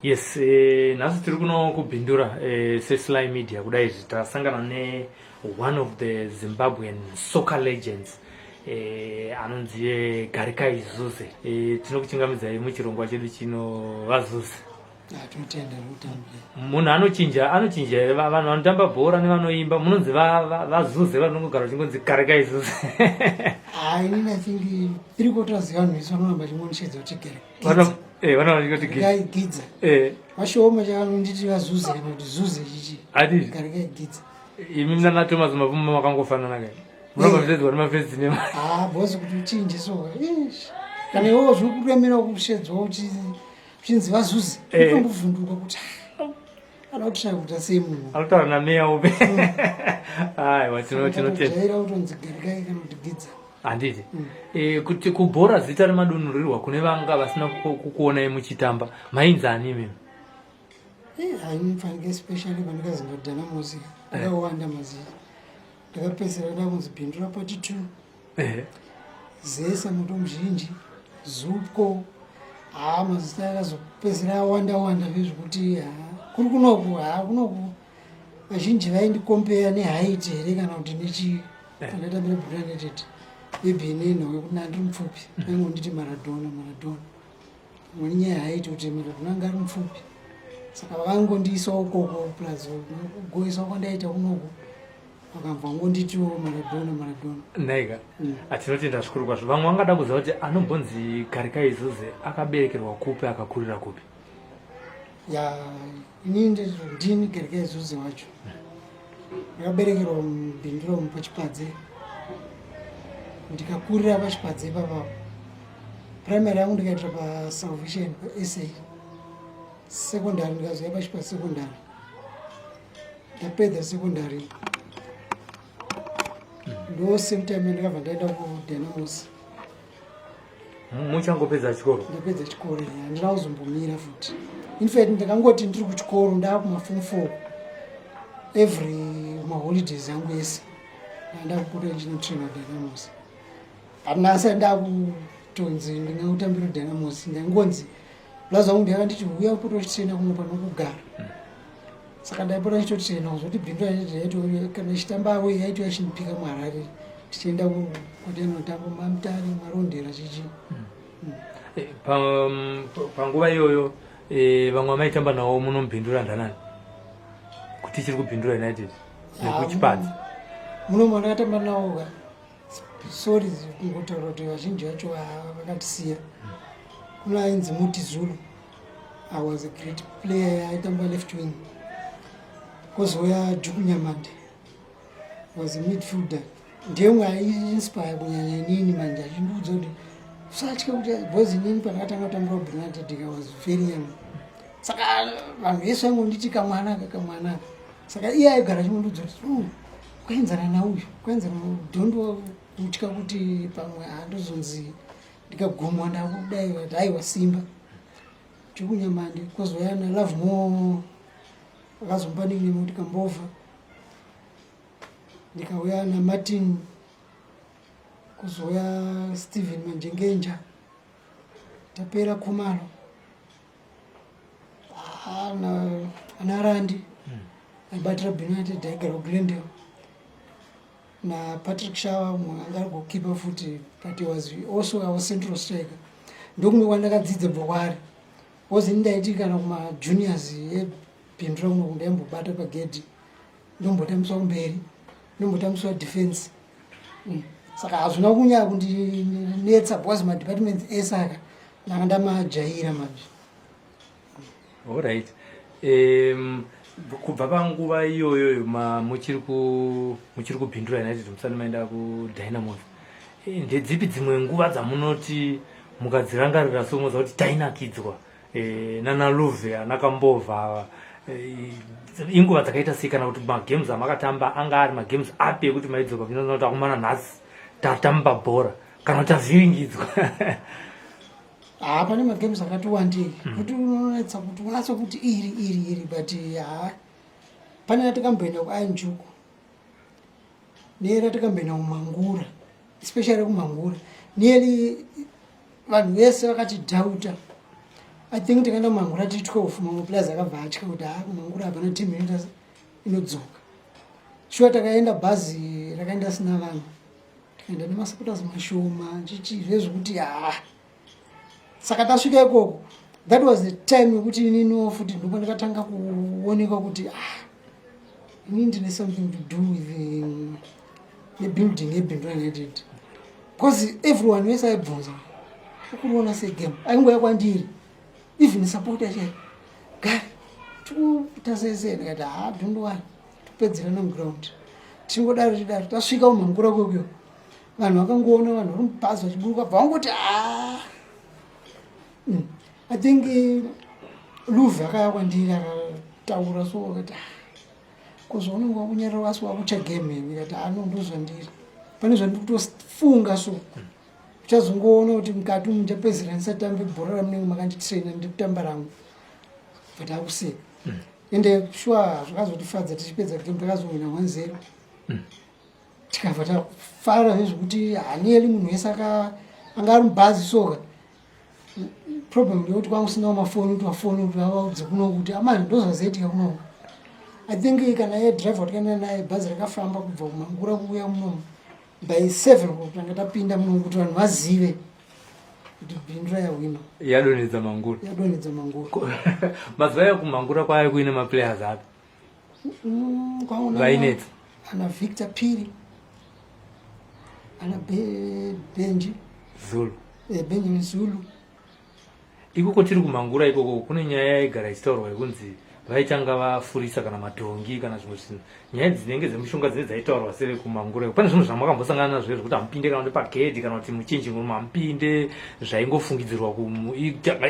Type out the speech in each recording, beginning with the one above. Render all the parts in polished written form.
Yes, nhasi tiri kuno kuBindura seSly Media kudai izvi tasangana ne one of the Zimbabwean soccer legends anonzi Garikai Zuze. Tinokuchingamidzai muchirongwa chedu chino, vaZuze. Tinotenda kutambira. Munhu anochinja, anochinja here? Vanhu vanotamba bhora nevanoimba munonzi vaZuze, vanongogara vachingonzi Garikai Zuze? Hai, inini I think three quarters yevanhu vese vanoramba chingondishedza kuti Vana vachingoti Garikai Gidza. Vashoma chavanonditi vaZuze kana kuti Zuze chichi. Ati Garikai Gidza. Imi nana Thomas Mapfumo makangofanana kai, munoramba muchishedzwa nemafesi nema. Ah, boss, kuti uchinje so, ish, kana iwewo zviri kuremera kushedzwa uchinzi vaZuze, utombovhunduka kuti ana kuti kuita sei munhu. Anotaura nameya upe. Aiwa, tinotenda. Jaira kutonzi Garikai kana kuti Gidza. Handiti kuti kubhora zita remadunhurirwa kune vanga vasina kukuonai muchitamba, mainzi ani imimi? Hainifanike, especially pandikazinga Dynamos, akawanda mazita. Ndakapedzisira ndakunzi Bindura Part Two, Zesa Moto Muzhinji, Zupco. Haa, mazita akazopedzisira awanda wanda zvezvekuti ha, kuri kunoku, ha, kunoku vazhinji vaindikompeya neheight here kana kuti nechi. Pandatambira Bindura United, maybe nenhau yekuti ndandiri mupfupi, vaingonditi Maradona, Maradona. Imweni nyaya haiti kuti Maradona anga ari mupfupi, saka vakangondiisawo ukoko, plus kugoisa kwandaita kunoku, vakabva ngonditiwo Maradona, Maradona. Naika. Atinotenda zvikuru kwazvo. Vamwe vangada kuziva kuti anombonzi Garikai Zuze akaberekerwa kupi, akakurira kupi? Ya, inini ndini Garikai Zuze wacho. Ndakaberekerwa muBindura umu paChipadze, ndikakurira paChipadze ipapapo. Primary yangu ndikaitira paSalvation, paSA. Secondary ndikazouya paChipadze Secondary. Ndapedza secondary, ndo same time ndakabva ndaenda kuDynamos. Muchangopedza chikoro? Ndapedza chikoro, handina kuzombomira futi. In fact, ndakangoti ndiri kuchikoro, ndaakumaform four, every maholidays angu ese ndakupota ndichinotraina Dynamos. Handinasa ndakutonzi ndingakutambira Dynamos, ndangonzi blazi wangu ndakanditi uya upota uchitraina kuno panokugara. Saka ndaipota ndichitotraina kuzoti Bindura yaito kana ichitamba avo yaito yachindipika muHarare, tichienda kwatinotamba maMutare, Marondera, chichi. Panguva iyoyo, vamwe vamaitamba navo munomuBindura ndanani, kuti ichiri kuBindura United nekuChipadze? Muno mandakatamba nawo ka, sorry kungotaura kuti vazhinji vacho vakatisiya. Kuna ainzi Muti Zulu, I was a great player, aitamba left wing. Kozouya Juku Nyamande, was a midfielder, ndemwe aiinspire kunyanya inini manje, achindiudza kuti usatye kuti, because inini pandakatanga kutambira kuBrunatedic I was very young, saka vanhu vese vaingonditi kamwana aka, kamwana aka. Saka iye aigara achingondiudza kuti ukaenzana nauyu, ukaenzana, don't kutya kuti pamwe handozonzi ndikagumwa ndakudai. Vati aiwa, simba. Chikunyamande. Kozouya naLove More, akazomba nickname kuti Kambova. Ndikauya naMartin, kuzouya Stephen Manjengenja, Tapera Khumalo, ana Randi aibatira United, aigara kuGlendale, naPatrick Shawa, mumwe anga ari goalkeeper futi, but he was also our central striker. Ndokumwe kwandakadzidza bva kwaari, because ini ndaiti kana kumajuniors eBindura kunoku ndaimbobata pagedhi, ndombotambiswa kumberi, ndombotambiswa defense. Saka hazvina kunyanya kundinetsa because madepartments ese aka ndanga ndamajaira manje. Alright, kubva panguva iyoyo muchiri kuBindura United, musati maenda kuDynamos, ndedzipi dzimwe nguva dzamunoti mukadzirangarira so moziva kuti tainakidzwa nana Luve, ana Kambova ava? Inguva dzakaita sei, kana kuti magames amakatamba anga ari magames api ekuti maidzoka muchinoona kuti akumana nhasi tatamba bhora kana kuti tavhiringidzwa? Haa, pane magames akati wandei kuti unonetsa kuti unatso kuti iri iri iri, but haa, pane ratikamboenda kuAnjuku neratikamboenda kuMangura, especially kuMangura, nearly vanhu vese vakati dhauta. I think takaenda kumangura tiri 12. Mamwe players akabva atya kuti ha, kumangura hapana team inoita inodzoka. Shuwa takaenda, bhazi rakaenda sina vanhu, tikaenda nemasupporters mashoma, chichi zvezvekuti ha. Saka tasvika ikoko, that was the time yekuti ininiwo futi ndipo ndakatanga kuonekwa kuti ah, inini ndine something to do with nebuilding yeBindura United, because everyone wese aibvunza, ukuriona segame, aingoya kwandiri, even supporter chai gari tikutasese. Ndikati ha, don't worry, topedzerana muground. Tichingodaro tidaro, tasvika kumhangura kwekuyo, vanhu vakangoona vanhu vari mubhazi vachiburuka, bva vangoti a. I think Luve akaya kwandiri, akataura so, akati, "Ah, ko zvaunenge wakunyarara wasi wakucha game?" Ndikati, ano ndozvandiri, pane zvandiri kutofunga, so uchazongoona kuti mukati umu ndichapedzisira ndisatambe bhora ramunenge makanditraina, ndiri kutamba rangu. But akuseka. Ende sure zvakazotifadza, tichipedza game takazowina 1-0. Tikabva tafara zvezvekuti haniyeli munhu wese anga ari mubhazi. Soka problem ndeyekuti kwanga usinawo mafoni kuti vafoni kuti vavaudze kuno kuti amani ndozvazoitika kunoku. I think kana ye driver tikaenda naye, bhazi rakafamba kubva kumangura kuuya munomu by 7, tanga tapinda munomu kuti vanhu vazive kuti Bindura yahwina. Yadonhedza Mangura. Yadonhedza Mangura. Mazuva ayo kumangura kwaive kuine maplayers api Kwauna vainetsa? Ana Victor Piri, ana Benji Zulu. Benjamin Zulu. Ikoko tiri kumangura ikoko, kune nyaya yaigara ichitaurwa yekunzi vaitanga vafurisa kana madhongi kana zvimwe zvinhu, nyaya dzinenge dzemushonga dzinenge dzaitaurwa sevekumangura iko. Pane zvinhu zvamakambosangana nazvo here zvekuti hamupinde kana kuti pagedhi kana kuti muchanging room hamupinde, zvaingofungidzirwa,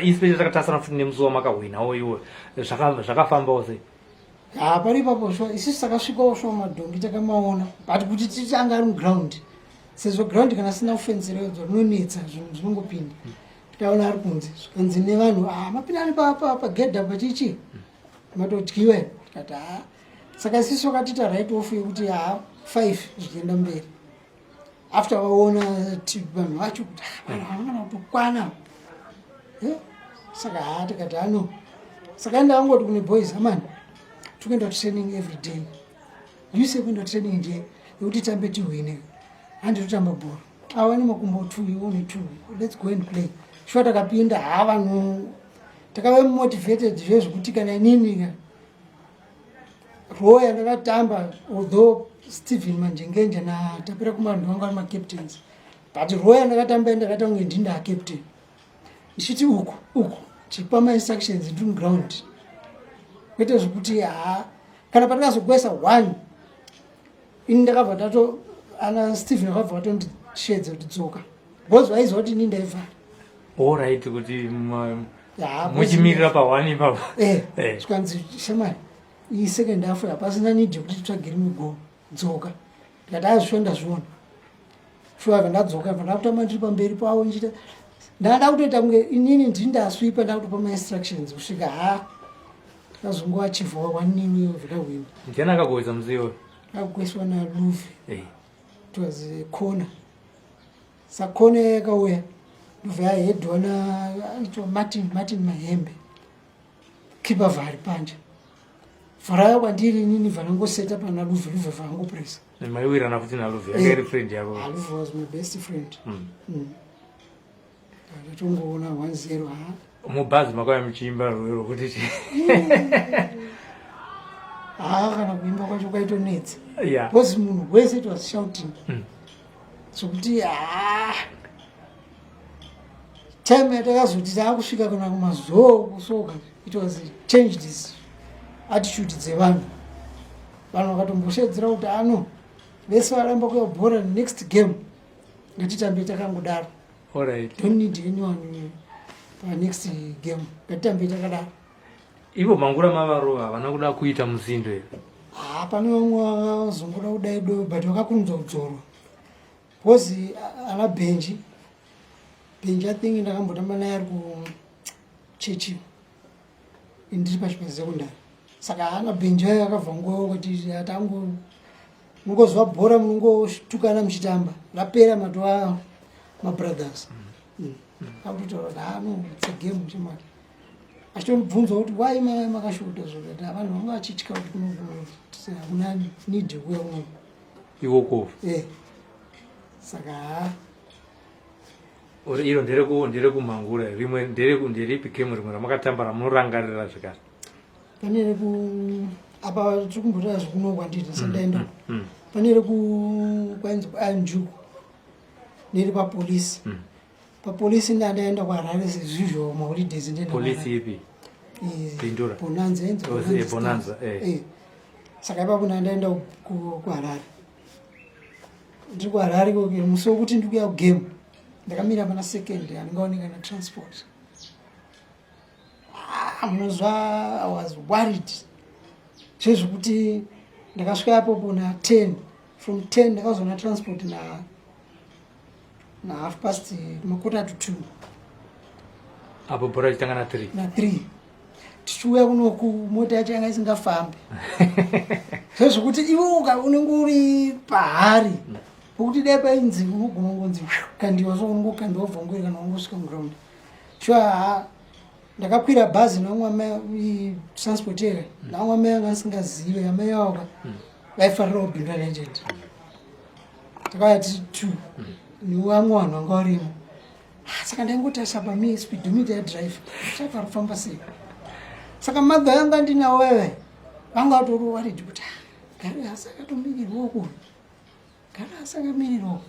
especially takatasana futi nemusi wamakahwinawo iwo, zvakafambawo sei? Ha, pari ipapo sure isusu takasvikawo sure madhongi takamaona, but kuti titi anga ari muground, sezvo ground kana sina kufenzeredzo rinonetsa, zvinhu zvinongopinda. Tikaona ari kunze, zvikanzi nevanhu, ah, mapinda ani pagedhi apa, chichi matodyiwa. Tikati ha, saka isusu vakatiita right off yekuti ha, 5 zvichienda mberi, after vaona vanhu vacho kuti ah, vanhu havangana kutokwana. Saka ha, tikati ano, saka ndangoti kune boys, amani tikuenda training every day, use kuenda training nje yekuti tambe tihwine, handi totamba bhora, ava nemakumbo two, iwo ne two, let's go and play. Shuwa takapinda, ha, vanhu takave motivated zvezvekuti kana inini ka role yandakatamba, although Stephen Manjengenje naTapira Kumando vanga vari macaptains, but role yandakatamba ndakaita kunge ndinda captain, ndichiti uku uku, chipa mainstructions ndiri muground, kwete zvekuti ha, kana patakazogwesa one, ini ndakabva ndato, ana Stephen akabva vatondishedza kuti dzoka, because vaiziva kuti ini ndaivhara. Alright, kuti muchimirira paone ipapo. Zvikanzi, shamari, iyi second half hapasina need yekuti titsvage rimwe goal, dzoka. Ndikati azvisho ndazviona. Shuwa ndadzoka, bva ndakutamba ndiri pamberi pavo, ndichiita ndada kutoita kunge inini ndini ndaswipa, ndakutopa mainstructions kusvika ha, takazongoachivha 1-0 iyo, vikahwina. Ndiani akagowesa musi iyoyo? Akagweswa naLuve. It was a corner, sakona yakauya ndobva yahedhwa naitwa Martin Mahembe, kipa vhari panja, vharaya kwandiri inini, bva pana Luve, Luve vhangopresa. Maiwirana futi naLuve, yanga iri friend yako? Luve was my best friend. Ndatongoona 1-0, ha. Mubhazi makauya muchiimba rwiyo rwokuti chi? Ha, kana kuimba kwacho kwaitonetsa because munhu wese, it was shouting zvokuti ha, time yatakazoti taakusvika kana kumazoo kusoka, it was changed this attitude dzevanhu. Vanhu vakatomboshedzera kuti ano vese varamba kuya bhora, next game ngatitambe takangodaro. Don't need anyone panext game, ngatitambe takadaro. Ivo mangura mavarova havana kuda kuita musindo here? Ha, pane vamwe vakazongoda kudai do, but vakakurumidza kudzorwa because ana Benji, Benji I think ndakambotamba naye ari kuchechi, ndiri paChipezi Secondary. Saka ana Benji ayo akabva nguva kuti atango munongozwa bhora, munongotukana muchitamba, rapera matova mabrothers. Akutotaura kuti ano, it's a game chemati. Achitondibvunza kuti why makashota zvokati vanhu vanga vachitya kuti kuno hakuna need yekuuya kuno. Iwoko. Eh. Saka haa. Ori iro nderekumhangura rimwe nderipi game rimwe ramakatamba ramunorangarira zvekare? Pane reku apa tiri kumbotaura zvekuno kwandiri ndisandaenda. Pane reku kwainzi kuanjuku neri papolisi. Papolisi ndandaenda kuHarare sezvizvo maholidays ndienda. Polisi ipi? Bindura. Bonanza inzi Bonanza. Bonanza eh. Saka ipapo ndandaenda kuHarare. Ndiri kuHarare ikoko musi wekuti ndikuya kugame ndakamira pana second handingaoneka na transport. Ah, munozwa I was worried zvezvekuti ndakasvika apopo na 10 from 10 ndakazoona transport na half past makota to 2 apo bhora richitanga na 3 na 3 tichiuya kunoku mota yacho yanga isingafambi zvezvekuti iwe unenge uri pahari pokuti dai painzi unogona kungonzi kandiwa so unongokandiwa bvongori kana wangosvika muground sure ha ndakakwira bhazi namwe amai transport here namwe amai anga asingazive amai avo vaifarira kuBindura United takauya tiri two nevamwe vanhu vanga varimo. Saka ndaingotarisa pami speedometer yadriver driver ari kufamba sei. Saka mother yanga ndinawo wewe vanga vatori worried kuti gari asi akatomirirwa uku gari asi akamirirwa uku.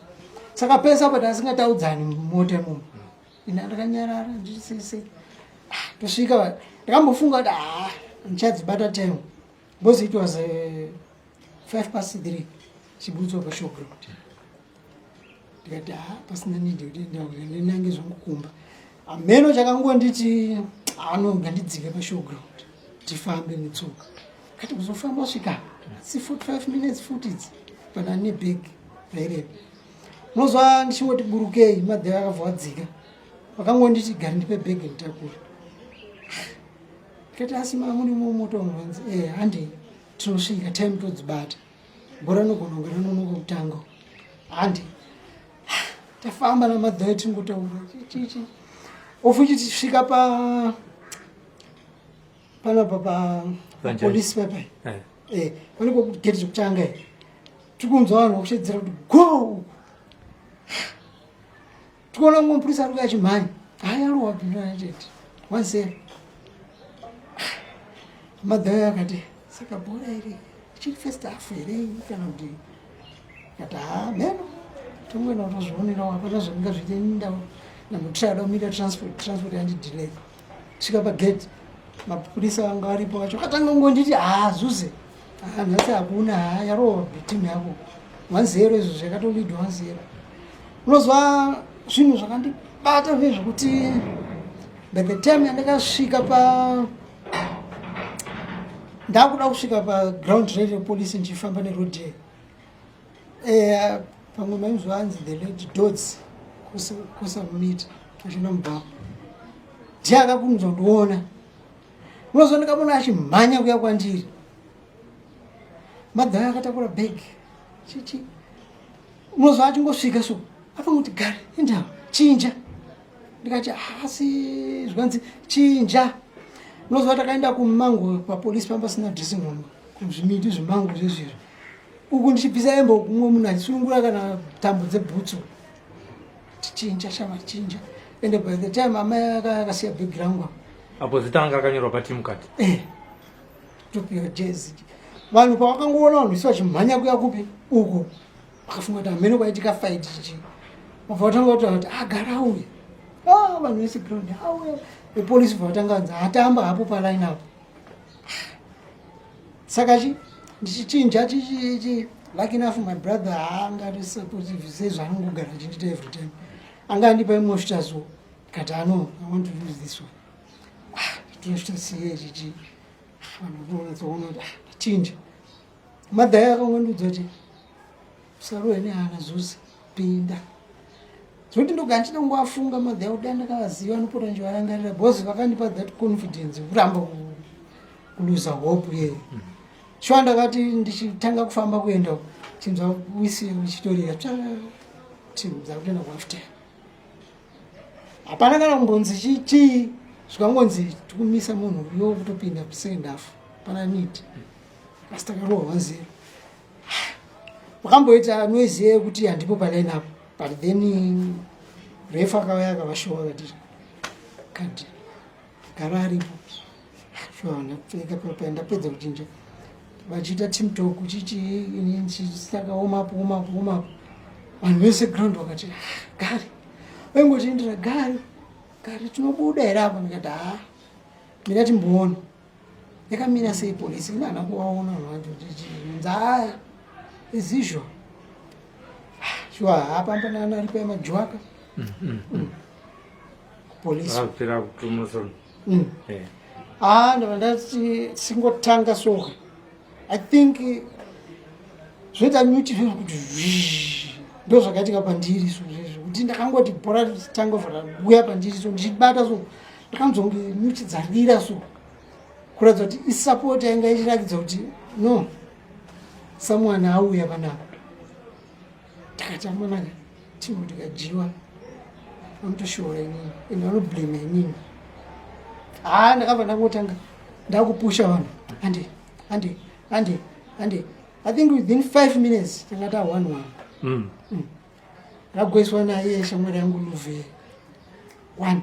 Saka pese apa tasingataudzani mumota imomo ina ndakanyarara ndichisese tosvika ndakambofunga kuti haa ndichadzibata time because it was 3:05 chiburutswa pashowground. Ndikati ha pasina need yekuti ndinange zvangu kumba. Hameno chakangonditi ano ngandidzike pashowground tifambe netsoka. Kati kuzofamba kusvika si 45 minutes futi idzi pana nebag raireva. Unozwa ndichingoti burukei madheva akabva wadzika. Vakangonditi gari ndipe bag nditakure. Ndikati asi mama muri mumoto umu eh handi tinosvika time todzibata. Bhora rinogona kunge ranonoka kutanga. Handi tafamba namadhai tingotaura chichi ofuchi tisvika pa panapa pa polisi papa eh pane gate rekutanga iri tikunzwa vanhu vakushedzera kuti go tikuona mumwe mupurisa ari kuya achimhanya hayi arohwa Bindura United 1-0 madhai akati saka bhora iri ichiri first half here kana kuti kati haa meno tongoenda kutozvionerawo hapana zvandingazviite ndau ndambotraya da kumira transport transport yandidelay svika pagate mapurisa vanga varipo vacho akatanga kungonditi haa zuze haa nhasi hakuna haa yarohwa timu yako 1-0 izvo zvakatolidwa 1-0 unozwa zvinhu zvakandibata zvezvekuti by the time yandakasvika pa ndakuda kusvika paground repolice ndichifamba neroad eh, pamwe mainzwa anzi the late Dods kusamita achienda mubhawa ndiye akakurumidza kundiona. Unozwa ndikamuona achimhanya kuya kwandiri madhaya akatakura bag chichi unozwa achingosvika so akangoti gari indawa chinja ndikati asi zvikanzi chinja unozwa takaenda kumango papolisi pamba pasina dressing room kuzvimiti zvemango zvezvizvi uku ndichibvisa hembe uku mumwe munhu achisunungura kana tambo dzebhutsu tichinja shama tichinja ende by the time amai akasiya bhegi rangu apo zita ranga rakanyorwa pateam card eh topiwa jezi vanhu pavakangoona vanhu vese vachimhanya kuya kupi uku vakafunga kuti hameno kwaitika fight chichi vabva vatanga kutaura kuti agara auya ah vanhu vese ground auya vepolisi bva vatanga vanzi atamba hapo paline apo saka chi ndichichinja chichichi lucky enough my brother haangati supportive sezvaanongogara achindiita every time anga andipa imwe shutazo kati ano I want to use this one ah siye chichi vanhu voonatsoona kuti ndachinja madhaya akangondiudza kuti usarohwe nehana zuze pinda zvokuti ndogara ndichida kungovafunga madhaya kuti dai ndakavaziva anopota ndichivarangarira because vakandipa that confidence yekuramba kuluza hope yeye shuwa ndakati ndichitanga kufamba kuenda chinzwa wisi ichitorira tsva timu dzakutoenda kuhalf time hapana kana kumbonzi chii Zvikangonzi tikumisa munhu yo kutopinda second half pana need, asi takarohwa 1-0. Wakamboita noise yekuti handipo paline up, but then ref akauya akavashowa, akati kadhi gara aripo. Sure, ndapfeka papa, ndapedza kuchinja, vachiita team talk chichi, saka warm up, warm up, warm up. Vanhu vese ground vakati, "Ah, gari vaingotiendera gari gari, tinobuda here apa?" Ndikati, "Ha, mira timboona yakamira sei polisi." Ina hana kuvaona vanhu vacho chichinzi, "Aya as usual." Sure, hapamba nana aripo yamajuaka polisi. Vakapera kupromotion. Ah, ndabva ndati singotanga soka, I think zvoita nyuchi zvezvo kuti zhii, ndo zvakaitika pandiri. So zvezvo kuti ndakangoti bhora tanga rauya pandiri, so ndichibata, so ndakanzwa kunge nyuchi dzarira, so kuratidza kuti isupport yanga ichiratidza kuti no, someone auya panapa. Takati amonaka timu tikajiwa, vanotoshora inini ende vanoblame inini. Haa, ndakabva ndangotanga ndakupusha vanhu, handi handi handi handi. I think within 5 minutes tanga ta 1-1. Ragoiswa naye shamwari yangu Luve one.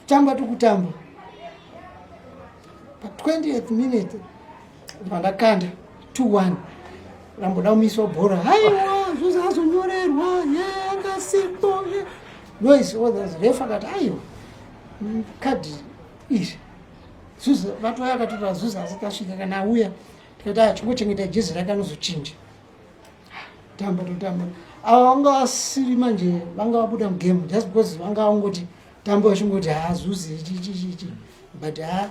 Tamba tikutamba, pa20th minute pandakanda 2-1, ramboda kumiswa bhora. Haiwa, zvozazonyorerwa ye angasipo ye noise others. Ref akati, "Aiwa, kadhi iri." Zuza vatouya akatotora Zuza asati asvika kana auya. Tikati, "Aya, chingochengeta jezi rake, anozochinja." Tamba totamba, ava vanga vasiri manje, vanga vabuda mugame just because vanga vangoti tamba, vachingoti hazuzi chichichichi, but ha,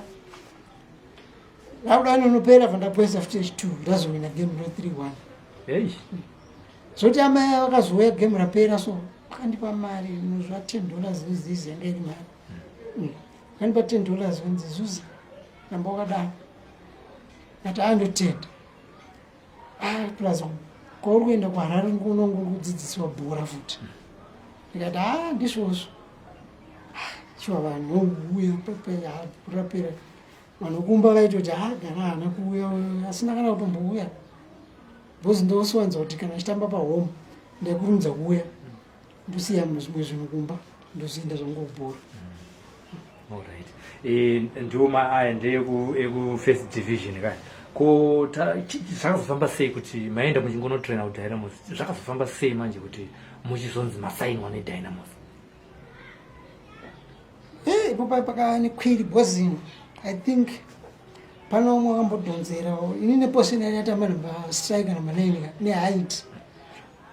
rakuda inonopera. Vandapoesa futi h2, razowina game ro 3-1. Hey. Zvoti amai vakazouya game rapera, so vakandipa mari inozva $10. Izizi yanga iri mari. Vakandipa $10, vanzi, "Zuza, ramba wakadaro." Kati andotenda. Ah, plus kwauri kuenda kuHarare unonge uri kudzidziswa bhora futi. Ndikati, "Ha, ndizvozvo." Shuwa, vanhu ouya rapera, vanhu kumba vaitoti, "Ha, gara haana kuuya," asina kana kutombouya, because ndosiwanza kuti kana achitamba pahome ndaikurumidza kuuya, ndosiya zvimwe zvinhu kumba, ndozoenda zvangu kubhora. Alright. Ndiwo aya ndeeku first division kaya. Ko zvakazofamba sei kuti maenda muchingonotraina kuDynamos? Zvakazofamba sei manje kuti muchizonzi masainwa neDynamos? Ipo pai pakava nequery, because I think pane umwe wakambodhonzera ini neposition yatamba number striker, number 9, neheight.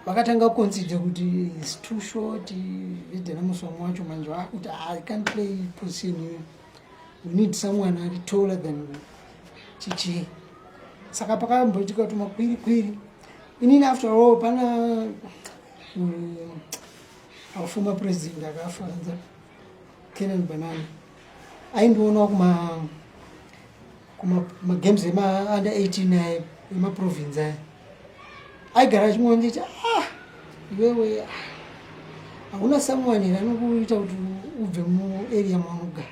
Vakatanga kuconsider kuti is too short. VeDynamos vamwe wacho manje vakuti, "I can't play position iyoyo, we need someone ari taller than chichi." Saka pakamboitika kuti makwiri kwiri inini, after all pana our former president akafa, Kenan Banana, aindionawo kuma magames ema under 18 aya emaprovince aya. Aigara achingonditi, "Ah, iwewe, ah, hauna someone here anokuita kuti ubve muarea maunogara?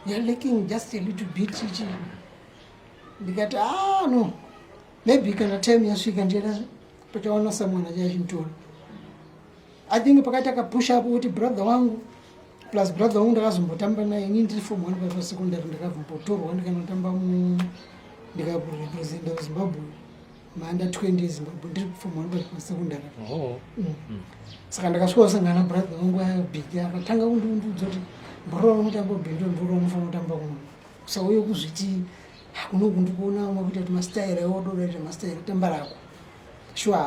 You are lacking just a little bit chichi." Ndikati, "Ah, no, maybe kana time yasvika ndienda pachaona someone achachinditora." I think pakaita kapush up kuti brother wangu, plus brother wangu ndakazombotamba naye ini ndiri form one pasecondary, ndakazombotorwa ndikanotamba ndikarepresenta Zimbabwe maunder 20 eZimbabwe ndiri form one pasecondary. Saka ndakasvika kusangana nabrother wangu ayabhiki, akatanga kundiundudza kuti bhora unotamba bhindo, bhora unofanira kutamba kuno, usauye kuzviti kunoku ndikuona umwe kuita kuti mastaira ewododa ita mastaira, tamba rako. Sure,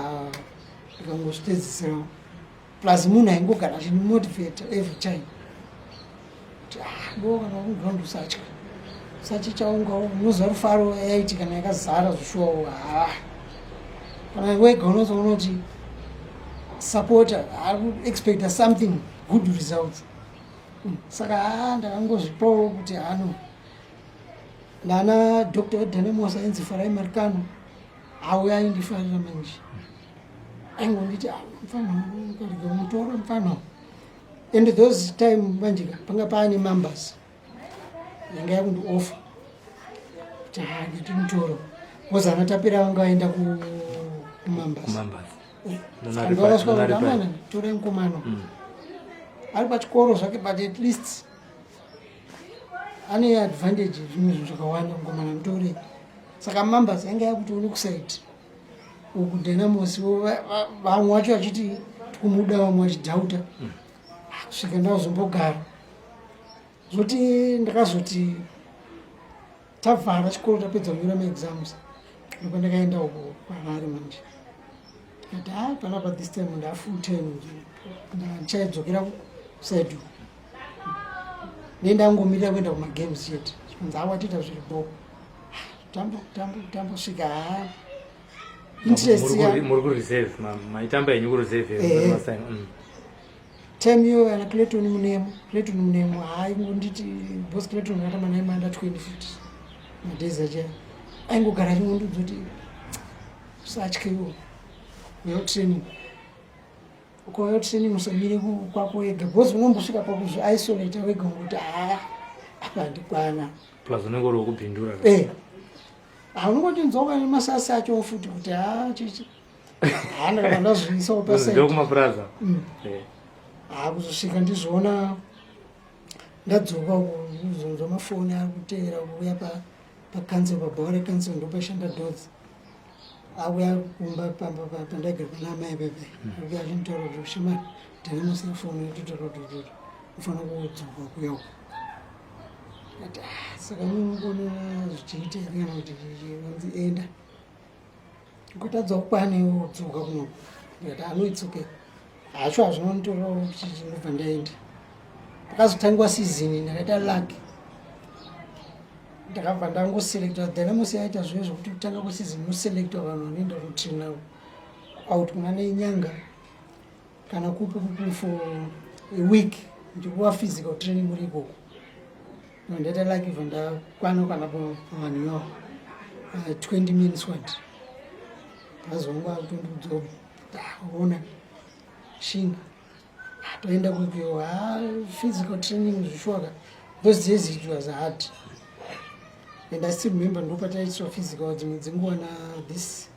ndikangozvitedzisirawo, plus munhu aingogara achindimotivata every time kuti, "Ah, ndo kana wakuground usatya, usachichaunga." Unoziva rufaro yaiti kana yakazara zvishuwawo. Ha, kana wega unozoona kuti supporter ari kuexpecta something good results. Saka ha, ndakangozvipawo kuti hano ndana Dr weDynamos ainzi Farai Marikano, auya aindifarira manje, aingonditi, "Ah, mufana ukarega umutora mufana." And those time manje ka panga paane Mambas yanga yakundi offer kuti ha, ndimutoro, because ana Tapera vanga vaenda kuMambas. Kumambas. Ndovakasvika kuti, "Amana, torai mukomano, ari pachikoro zvake, but at least ane advantage, zvimwe zvinhu zvakawanda, mukomana mutore." Saka Mambas yanga yakuti uri kuside uku, Dynamos vamwe vacho vachiti tikumuda, vamwe vachidhauta, kusvika ndazombogara. Zvoti ndakazoti tabvara chikoro, tapedza kunyora maexams, ndopa ndakaenda uko kwaHarare manje. Ndikati, "Ha, panapa this time nda full time, ndichaidzokera kuside uku, nendangomirira kuenda kumagames chete." Chikunzi, "Awa, tiita zviri bo, tambo tambo tambosvika." Ha, interest Muri kureserve, maitamba henyu kureserve? Ehe. Time iyoyo ana Clayton Munemo, Clayton Munemo haaingonditi boss. Clayton akatamba naye maanda 20 futi, madays acha aingogara achingondiudza kuti, "Usatyewo, uya training, ukauya training usamire kwako wega, because unombosvika pakuzviisolata wega ngokuti haa, apa handikwana." Plus unenge uri wekubhindura. Eh, haunongotinzwawo nemasasi acho futi kuti ha, chichi ha, ndakabva ndazviisawo paside. Ndokumapuraza. Ha, kuzosvika ndizvoona ndadzoka kuzonzwa mafoni ari kuteera kuuya pacouncil, pabhawa recouncil, ndopaishanda Dodds. Auya kumba pamba pandaigara pana amai pepe, akuya achinditaura kuti, "Shemari, Dynamos yafoni yatotaura kuti ufanira kudzoka kuya uko." Ati, "Ah, saka munogona zvichiita here kana kuti vanzi enda ukatadza kukwana iwe wodzoka kuno?" Ndikati, "Ano, it's okay, hacho hazvinonditora ndobva ndaenda." Pakazotangiwa season ndakaita lucky, ndakabva ndangoselectwa. Dynamos yaita zvive zvokuti kutanga kweseason unoselectwa vanhu vanoenda kutraina out kuna nenyanga kana kupi kupi for a week, ndikuva physical training muri ikoko. Ndaita lucky, bva ndakwana kana pavanhu ivavo, 20 man squad. Pazongu akutondiudza, "Ona, shinga." Toenda kuikweyo, ha, physical training zvishuwaka. Those days it was hard, and I still remember ndopataitiswa physical dzimwe dzenguva na this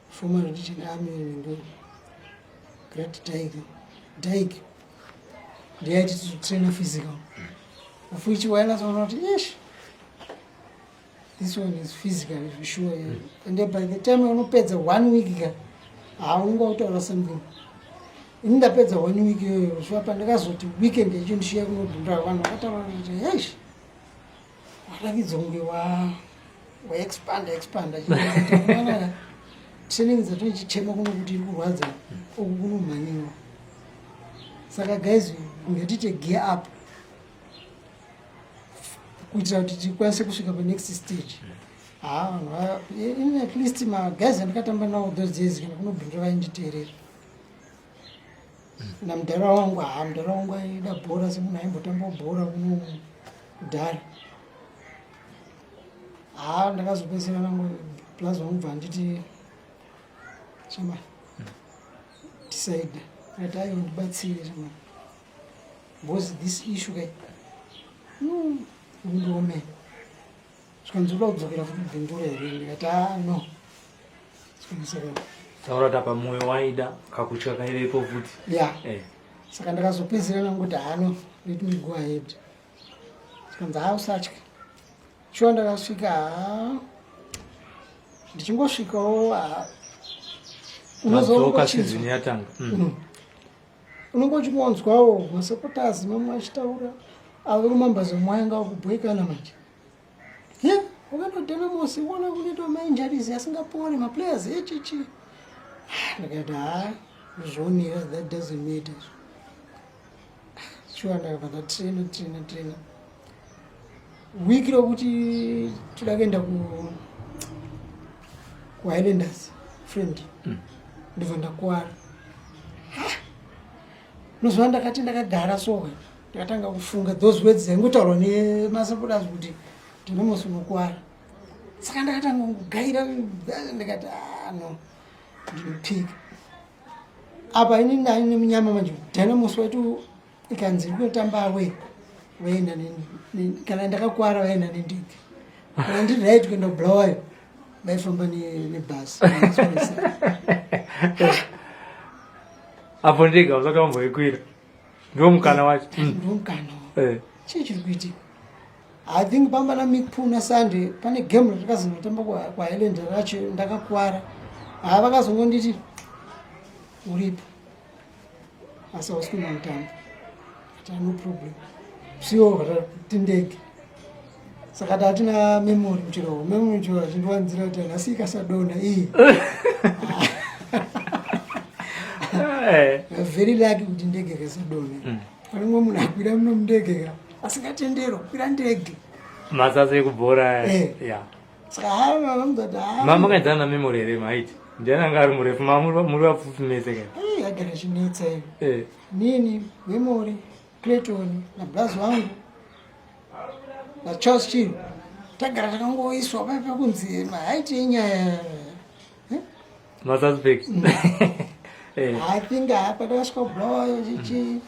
former Rhodesian Army ndo Great Dyke. Dyke ndiyaiti titraina physical, of which wainatsoona kuti ish, this one is physical sure. And by the time unopedza one week ka, haunga utaura something. Ini ndapedza one week iyoyo, shuwa, pandakazoti weekend yacho ndishiya kunodhura, vanhu vakataura kuti, "Heish, warakidza kunge waexpanda expanda." Training dzatoichichema kuno kuti iri kurwadza, uku kunomhanyiwa. Saka guys, ngatiite gear up kuitira kuti tikwanise kusvika panext stage. Ha, vanhu ini at least maguys andikatamba nawo those days kana kunobhindura vainditeerera, namudhara wangu. Ha, mudhara wangu aida bhora semunhu aimbotambawo bhora kuno kudhara. Ha, ndakazopedzisira nangu plus wangu bva nditi, "Shama, decide." Akati, "Aiwa, ndibatsire shama, because this issue kai undiomera." Zvikanzi, "Uda kudzokera futi kubhindura here?" Ndikati, "A, no." Saka Taura kuti apa mwoyo waida, kakutya kaivepo futi. Ya. Saka ndakazopedzisira nanguti, "Hano, let me go ahead." Zvikanzi, "Ha, usatya." Shuwa, ndakasvika, ha, ndichingosvikawo, ha. Madzoka season yatanga. Unenge uchingonzwawo masupporters mamwe achitaura, avo kumambazo mwayanga kubhoikana manje, ye wakaenda Dynamos, uona kunoitwa mainjuries asingapori, maplayers echichi. Ndakati, "Ha, zvionera, that doesn't matter." Shuwa, ndakabva ndatraina, traina, traina. Wiki rokuti toda kuenda kuHighlanders friend, ndobva ndakuwara. Nozuva ndakati ndakagara soka, ndakatanga kufunga those words dzaingotaurwa nemasupporters kuti Dynamos unokuwara. Saka ndakatanga kugaira, ndikati, "Ah, no, ndinopika apa." Ini ndani nemunyama manje, Dynamos waiti. Ikanzi iri kutamba away, vaenda kana ndakakwara vaenda nendege. Kana ndiri right kuenda kuBulawayo, vaifamba nebhasi. Apo ndege hausati wamboikwira, ndiwo mukana wacho. Ndiwo mukana. Chii chiri kuitika? I think pamba naMikpuna Sunday pane game ratakazonotamba kwaHighland racho, ndakakwara. Ha, vakazongonditi uripo asi hausi kuenda mutambo. Ati no problem, siwo tindege. Saka tatina Memory Muchiro, Memory Muchiro achindiwanzira kuti nhasi ikasadonha iyi. Very lucky kuti ndege ikasadonha. Pane mumwe munhu akwira muno mundege ka asingatenderwa kukwira ndege. Masasa ekubhora. Saka hava vamuzati ha. Makaenzana naMemory here maiti? Ndiani anga ari murefu? Muri vapfupi mese ka? Agara chinetsa iyo. Nini, Memory, Clayton nablazi wangu naCharles Chiro tagara takangoiswa paipa kunzi mahaiti enyaya. Masuspect. I think hapa takasvika kuBulawayo chichi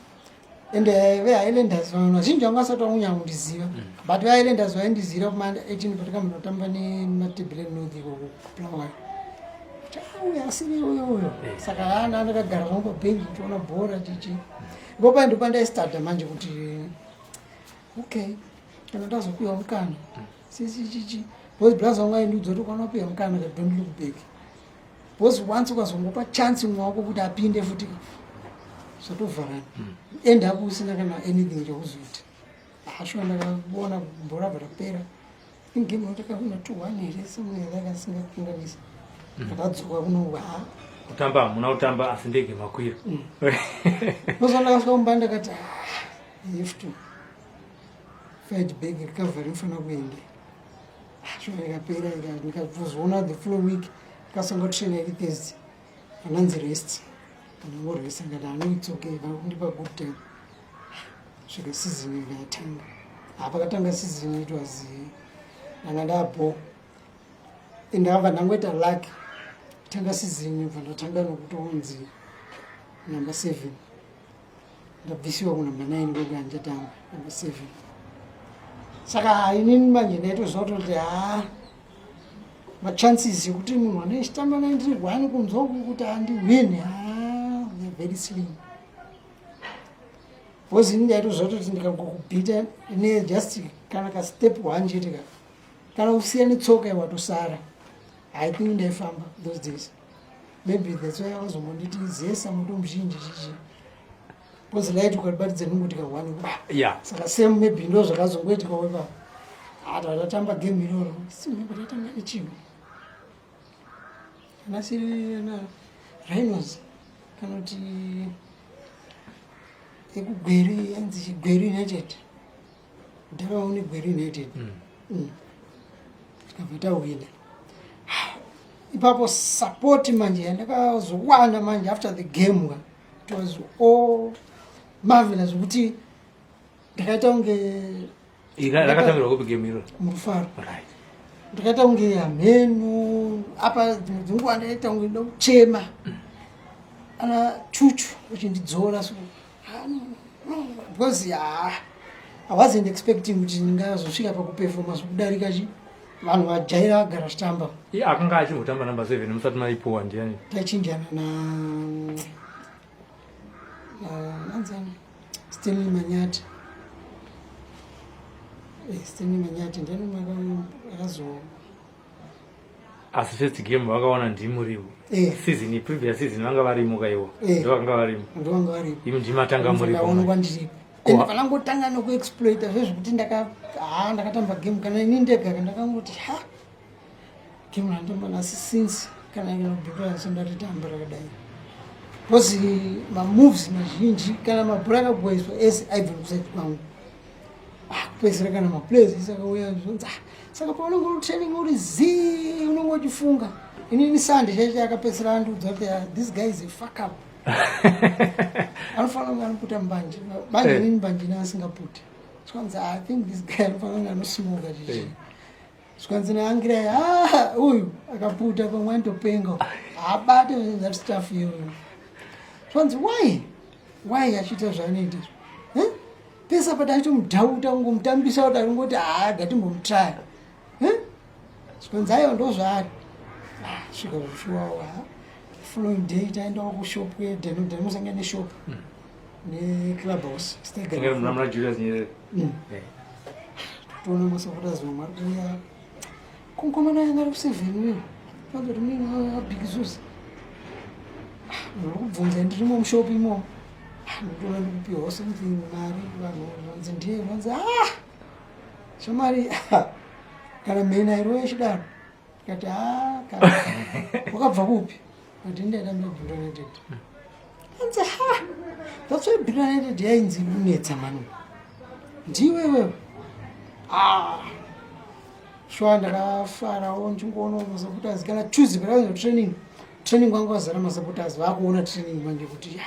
ende veHighlanders, vanhu vazhinji vanga vasati vakunyanya kundiziva, but veHighlanders vaindizira kuma 18 patakambonotamba neMatabeleland North ikoko kuBulawayo, kuti uyu asiri uyo uyo. Saka ana ndakagara zvangu pabhenji ndichiona bhora chichi. Ipo pai ndo pandaistarta manje kuti okay, kana ndazopiwa mukana sisi chichi, because blazi wangu aindiudza kuti ukaona wapiwa mukana ka, don't look back, because once ukazongopa chance mumwe wako kuti apinde futi, zvatovharana, end up usina kana anything chekuzoita. Ashuwa ndakaona bhora bva rapera ingame takawina 2-1 here, somewhere rakasingakanganisa, ndakadzoka kuno ha. Kutamba hamuna kutamba, asi ndege makwira. Nozo ndakasvika kumba ndakati, "Ah, I have to fight back, recovery inofanira kuenda." Shuwa ikapera, ndikazoona the following week ndikasanga train iri Thursday, ananzi rest, ndangoresta. Ndikati ano, it's okay, vakundipa good time. Svika season ikatanga. Hapakatanga season it was ndanga ndabo, ndakabva ndangoita luck tanga season, bva ndatanga nokutonzi number 7, ndabvisiwa kunumber 9 koga ndichatanga number 7. Saka inini manje ndaitoziva kutoti ha, machances ekuti munhu ane chitamba naye ndiri one kunze uku kuti andiwini, ha, they're very slim, because ini ndaitoziva kutoti ndikangokubhita ne just kana kastep one chete ka, kana kusiya netsoka iwatosara. I think ndaifamba those days, maybe that's why akazombonditi zesa moto muzhinji chichi, because light ukaribatidza nonguti ka1. Saka same maybe ndo zvakazongoitika wepa ata tatamba game iroro. Simbe tatanga nechimwe kana siri na Rhinos kana kuti ekuGweru, yanzi chiGweru United, ndakaone Gweru United. Tikabva tawina ipapo. Support manje yandakazowana manje after the game ka, it was all marvelous, zvekuti ndakaita kunge Rakatambirwa kupi game iro? Murufaro. Ndakaita kunge hamhenu apa dzimwe dzenguva ndaita kunge ndoda kuchema, ana Chuchu vachindidzora so. Ah, no, no, because ah, I wasn't expecting kuti ndingazosvika pakuperforma zvekudarika chi vanhu vajaira vagara vachitamba. Iye akanga achimbotamba number 7 musati maipuwa ndiani? Taichinjana na nanzani, Stanley Manyati. Stanley Manyati ndiani akazo Asi first game vakaona ndimuriwo? Season, previous season vanga varimo kaiwa? Ndo vanga varimo. Ndovanga varipo. Imi ndimatanga muripo. Ndaonekwa ndiripo. Ende panangotanga nokuexploita zvezvekuti ndaka ha, ndakatamba game kana ini ndega ndakangoti ha, game randamba nhasi since kana inobhikura so ndaritamba rakadai, because mamoves mazhinji kana mabhora akabwaiswa ese aibva nekuside kwangu. Ah, kupedzisira kana maplayers ese akauya zvonzi, "Ah, saka paunenge uri training uri zii unenge uchifunga." Inini Sande chaicho akapedzisira andiudza kuti, "Ah, this guy is a fuck up, anofanira kunge anoputa mbanje mbanje." Inini mbanje ine asingaputi. Zvikanzi, "I think this guy anofanira kunge anosmoka chichi." Zvikanzi naangirai, "Ah, uyu akaputa pamwe anotopenga, haabate that stuff iyoyo." Zvikanzi, Why achiita zvaanoita?" Pese apa taitomudhauta kungomutambisa kuti aringoti haa ngatimbomutraya. Zvikanzi aiwa ndozvaari. Ah, svika zvishuwawo ha. Following day taendawo kushop yeDeno, Deno sanga neshop. Neclub house. Sitagara. Muna Julius Nyerere. Toona masupporters vamwe vari kuuya. Konkomana yanga ari kuseven uyu. Panzoti mune big zuzi. Ndiri kubvunza ndirimo mushop imomo. Ndinotoona ndikupiwawo something mari vanhu vanzi ndiye vanzi ah shamari kana mheni airova ichidaro ndikati ha kana wakabva kupi ati ndaitambira Bindura United anzi ha that's why Bindura United yainzi kunetsa mani ndiwe iwewe ah shuwa ndakafarawo ndichingoona masupporters kana Tuesday pakazo training training wangu wazara masupporters vakuona training manje kuti ya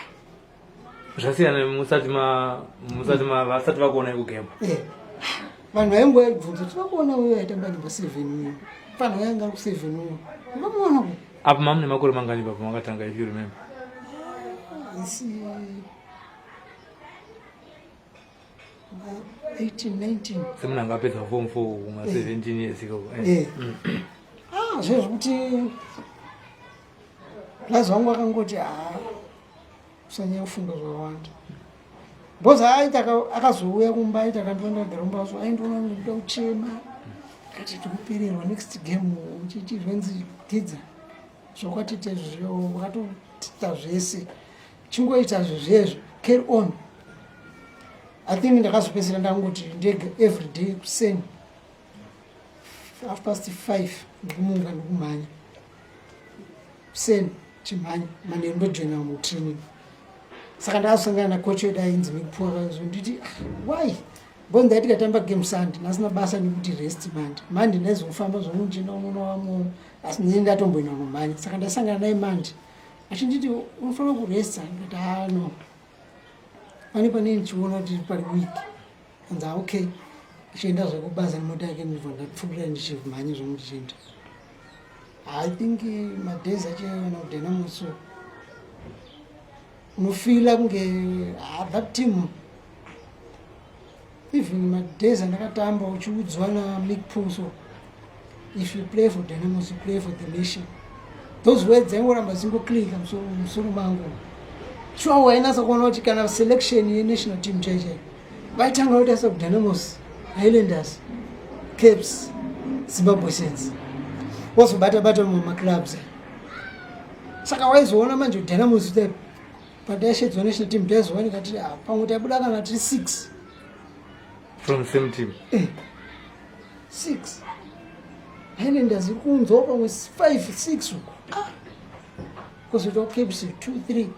Zvasiyana musati ma musati ma vasati vakuona kugame. Eh. Vanhu vaingoibvunza kuti vakuona uyo aitamba number 7 uyo. Vanhu vainga ku 7 uyo. Vamuona ku. Apo mamune makore mangani baba makatanga if you remember? Isi 18 19. Semunhu anga apedza form 4 kuma 17 years ikoko. Eh. Ah, zvezvekuti Plus wangu akangoti haa usanyanya kufunga zvakawanda because aiti akazouya kumba aiti akandiona ndagara kumba so aindiona ndikuda kuchema kati tikupererwa next game chichi zvenzi gidza zvakwatiita izvozvo wakatoita zvese chingoita zvezvezvo carry on i think ndakazopedzisira ndangoti ndega every day kuseni 5:30 ndikumuka ndikumhanya kuseni chimhanya manheru ndojoina mutraining saka ndakazosangana nacoach wedu ainzi mikupuwa vakazonditi ah, why bo ndai tikatamba game sunday ndasina basa nekuti rest mande mande ndaizofamba zvangu ndichienda unoona vamwe asi ndini ndatomboenda kunomhanya saka ndasangana naye mande achinditi unofanira kuresta ndikati ah no pane pane ndichiona kuti pari week anzi ah, okay achienda zvekubasa nemota yake ndibva ndapfuurira ndichimhanya zvangu ndichienda i think madays acho ana kudynamos so unofila kunge ah, that team even madays andakatamba uchiudzwa namick puso if you play for dynamos you play for the nation those words aingoramba dzingoclika musoro mangu sure wainasa kuona kuti kana selection yenational team chaichai vaitanga kuita sekudynamos highlanders caps zimbabwe saints wazobata bata mamwe maclubs saka waizoona manje dynamos pataishedzwa national team taizowanika tiri ah, pamwe taibuda kana tiri six from same team eh, six highlanders iri kuunzawo pamwe five six uko ah. kozoitawo caps two three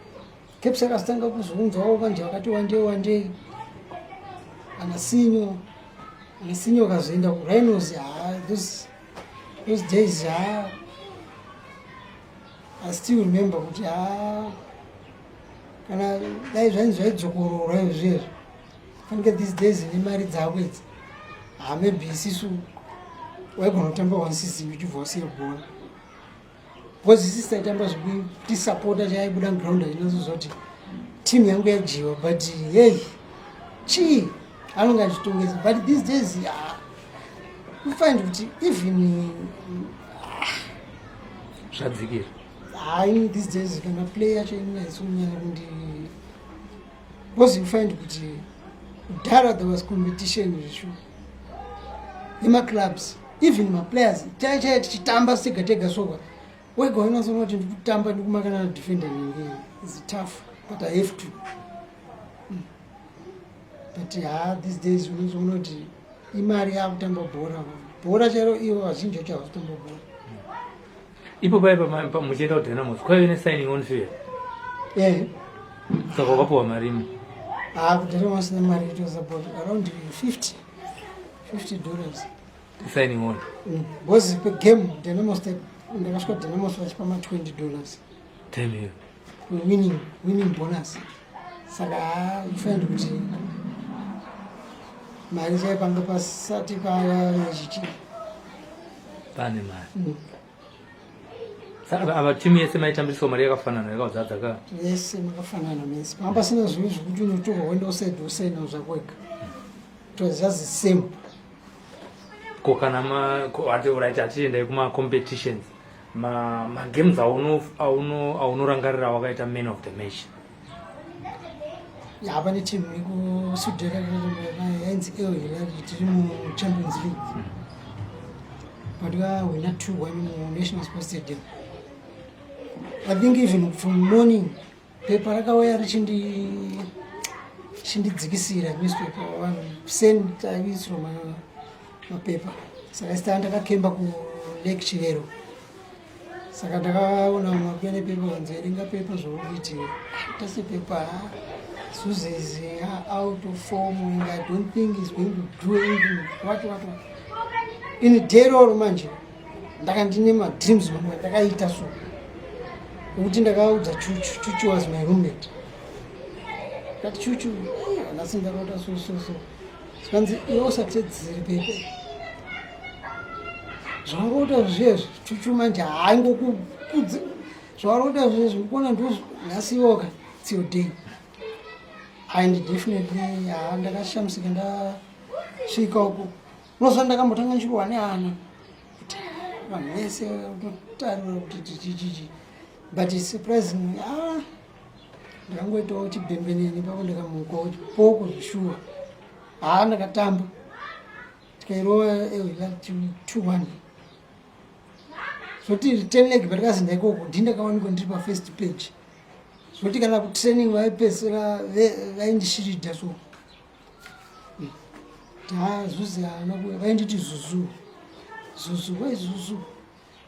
caps akazotanga kuzounzawo manje vakati wandei wandei anasinyo anasinyo akazoenda kurhinos ha those, those days ha i still remember kuti ha kana dai zvainzi zvaidzokororwa izvo zvezvo fanike these days nemari dzavo idzi ha maybe isisu waigona kutamba one season uchibva wasiya bhora because isi taitamba zvekutisapota chaibuda muground achinatsoziva kuti team yangu yadyiwa but hey chii anonge achitongesa but these days ah, you find kuti even ah, zvadzikira hayi these days kana play yacho inaisonyanya kundi because you find kuti kudhara there was competition zvishu yemaclubs even maplayers chai chai tichitamba sega tega soka wega unazoona kuti ndikutamba ndikumakana nadefender nenge is tough but i have to But ha these days unozoona kuti imari yakutamba bhora bhora chero ivo vazhinji vacho havazotamba bhora ipo paye muchienda kudynamos kwaive nesigning on fee eh saka wakapiwa marimi ha kudynamos nemari it was about around 50 50 dollars signing on because pegame dynamos ndakasvika dynamos vachipa ma 20 dollars time iyo winning winning bonus saka haa you find kuti mari chaipanga pasati pachichi pane mari Saka ava timu yese maitambiriswa mari yakafanana yakaudzadza ka yese makafanana mese panga pasina zvivi zvekuti unotorwa woenda usaidi usaina zvako wega. It was just the same. Ko kana ma right, atiendai kuma-competitions, magames aunorangarira wakaita man of the match? Ya, pane team yekuSudan yainzi El Hilal, tiri muChampions League, patikahwina 2-1 muNational Sports Stadium. I think even from morning pepa rakauya richindidzikisira, newspaper vanhu sen taiisirwa mapepa. Saka isita ndakakemba kuLake Chivero, saka ndakaona makuya nepepa, vanzi verenga pepa zvauri tase pepa, "Zuze is out of form and I don't think is going to do anything," what what what. In day roro manje ndaka ndine madreams mamwe ndakaita, so ekuti ndakaudza Chuchu. Chuchu was my roommate. Ndati, "Chuchu, nhasi ndakaota so so so." Zvikanzi, "Iwe usatedzere pepe zvawarota zvezvi." Chuchu manje haingokukudzi, "Zvawarota zvezvi ukuona ndo nhasi iwoka, it's your day." And definitely, ha, ndakashamisika ndasvika uko. Unoziva, ndakambotanga ndichirwa neana kuti vanhu vese unotarira kuti chichichichi, but surprisingly, ah, ndakangoitawo chibhembenene papo, ndikamukawo chipoko zveshuwa. Haa, ndakatamba, tikairova El 2-1. Zvoti return leg patikazinda ikoko, ndindakawanikwa ndiri pafirst page, zvoti kana kutraining vaipedzisira vaindishiridha. So ha, Zuze haana kuuya, vainditi Zuzu, Zuzu, wei Zuzu,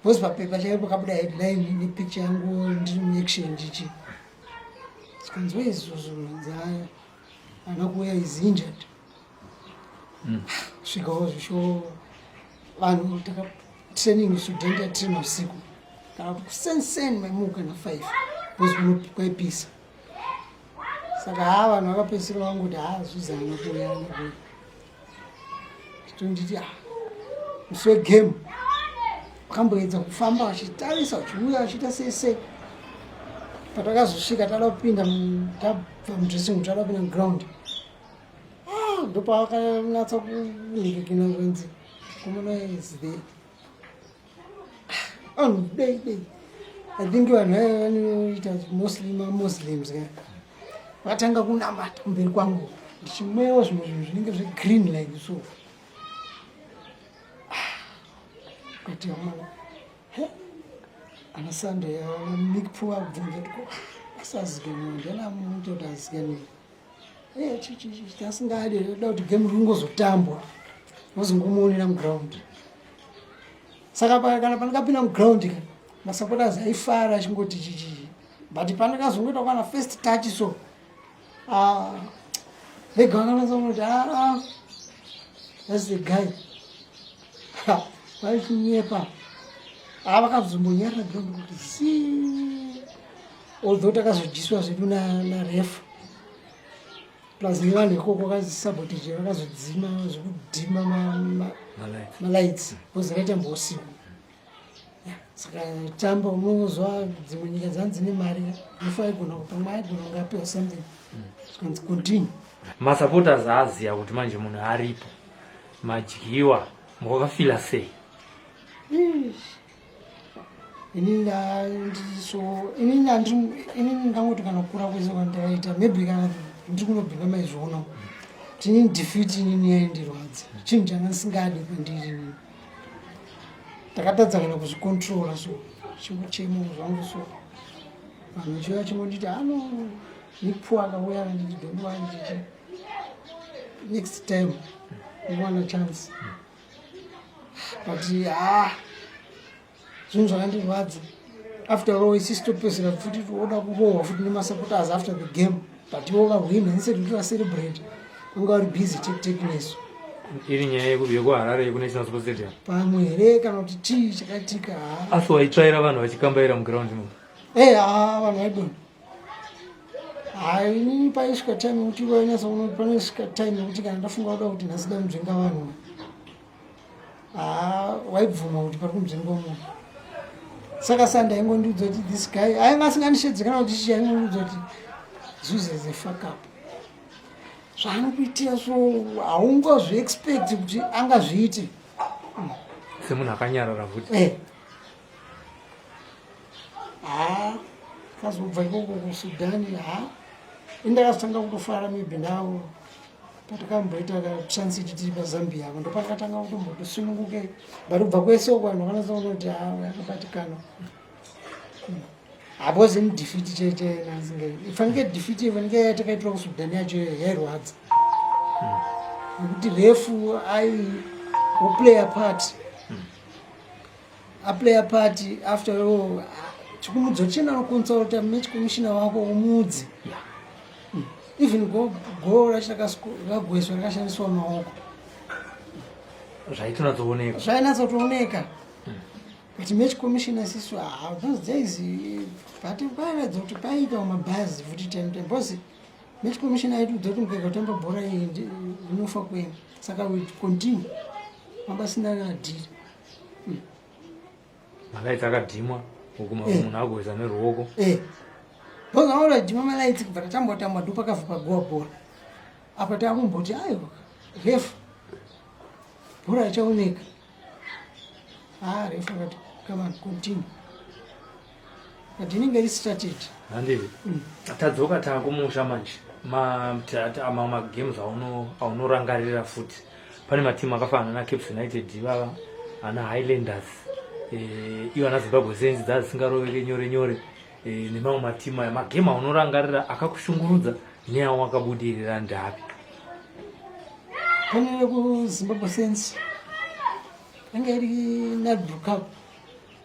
because papepa chaipo pakabuda headline nepicture yangu ndiri muaction ndichi zikanzi, "Wei Zuzu?" Nzi, "Haya, haana kuuya, is injured." Svikawo zvisho vanhu taka training Sudan, tatraina usiku kana kuti kusenseni maimuka na5 because kwaipisa. Saka ha, vanhu vakapedzisira vangoti, "Ha, Zuze haana kuuya, haana kuuya." Tonditi, ah, musi wegame vakamboedza kufamba vachitarisa, vachiuya, vachiita sei sei. Patakazosvika tada kupinda, tabva mudressing room, tada kupinda muground, ah, ndopavakanatsa kunhikikina, zvanzi, "Komana is there." Vanhu dei dei, I think vanhu vaya vanoita mostly maMuslims ka, vakatanga kunamata kumberi kwangu ndichimwewo zvimwe zvinhu zvinenge zvegreen like so. Kati amana ana Sunday mikpu akubvunza kuti ko asazikanwa ndiana, muita kuti azikanwe asingadi da kuti game ringozotambwa, vozongomuonera muground. Saka kana pandakapinda muground ka, masupporters aifara achingoti chichii, but pandakazongoita kana first touch so, ah, vega vakanatsa kuti, "Ah, that's the guy." Vaichinyepa a, vakazombonyarira ground kuti si, although takazodyiswa zvedu naref plus nevanhu ikoko vakasabotage, vakazodzima zvekudhima malights because raitamba usiku. Saka tamba unozwa dzimwe nyika dzanzi dzine mari, nofa aigona pamwe aigona kunge apiwa something, zvikanzi continue. Masupporters aaziya kuti manje munhu aripo, madyiwa, mwakafila sei? Inini so inini inini ndangoti kana kukura kwese kwandakaita, maybe kana ndiri kunobvinga maizviona kuti inini defeat inini yaindirwadza, chinhu changa ndisingadi kwandiri. Inini ndakatadza kana kuzvicontrola, so chingochemo zvangu, so vanhu vachiuya chingonditi ano nipu akauya akanditi, "Don't worry, chichi, next time uwana chance." But ha, zvinhu zvakandirwadza. After all, isi topedzera futi toda kurohwa futi nemasupporters after the game, but ivo vahwina instead kuti vacelebrate, vanga vari busy tektek nesu. Iri nyaya yekuHarare, yekuNational Sports Stadium? Pamwe here kana kuti chii chakaitika, ha. Asi waitsvaira vanhu vachikambaira muground imo? E, ha, vanhu vaidona. Ha, inini paisvika time yekuti vainyatsa, panosvika time yekuti kana ndafunga kuda kuti nhasi da munzvenga vanhu, ha, waibvuma kuti pari kunzvengwa munhu. Saka sa ndaingondiudza kuti this guy ainge asingandishedze kana kuti chii, aingondiudza kuti, "Zuze is a fuck up." Zvaanokuitira so haungazviexpect kuti angazviite. Semunhu akanyarara futi. Ha, kazobva ikoko kuSudan, ha, indakazotanga kutofara maybe now patakamboita katransit tiri paZambia apo, ndopakatanga kutombotosununguke. But kubva kwese uko vanhu vakanatsa kuti ha, yakabatikana hapozi ni defeat chete nasinga ifanike defeat, ifanike yatakaitirwa kuSudan yacho yairwadza, nekuti ref ai woplay a part, aplay a part. After all, chikumudza chena noconsulta match commissioner wako, umudze. Even go racho rakagweswa rakashandiswa maoko. Zvaitonatsooneka. Zvainatsotooneka, but match commissioner sisu, those days, but pairatidza kuti paiita mabhazi futi time time, because match commissioner aitiudza kuti mukega kutamba bhora iyi inofa kwenu, saka we continue, mabasina nadhiri. Malights akadhimwa uku, munhu agoisa neruoko. Because aona dhima malights, kubva tatambotamba, ndo pakabva pagowa bhora. Apa takumboti aiwa, ref, bhora richaoneka. Ah, ref akati, "Come on, continue," but inenge iri strategy. Handiti tadzoka taakumusha manje, mamwe magames aunorangarira futi, pane matimu akafanana naCaps United ivava, ana Highlanders, ivo ana Zimbabwe Saints dzaa dzisingaroveke nyore nyore, nemamwe matimu aya, magame aunorangarira akakushungurudza neawo akabudirira ndapi? Pane yekuZimbabwe Saints, yanga iri NADRU Cup,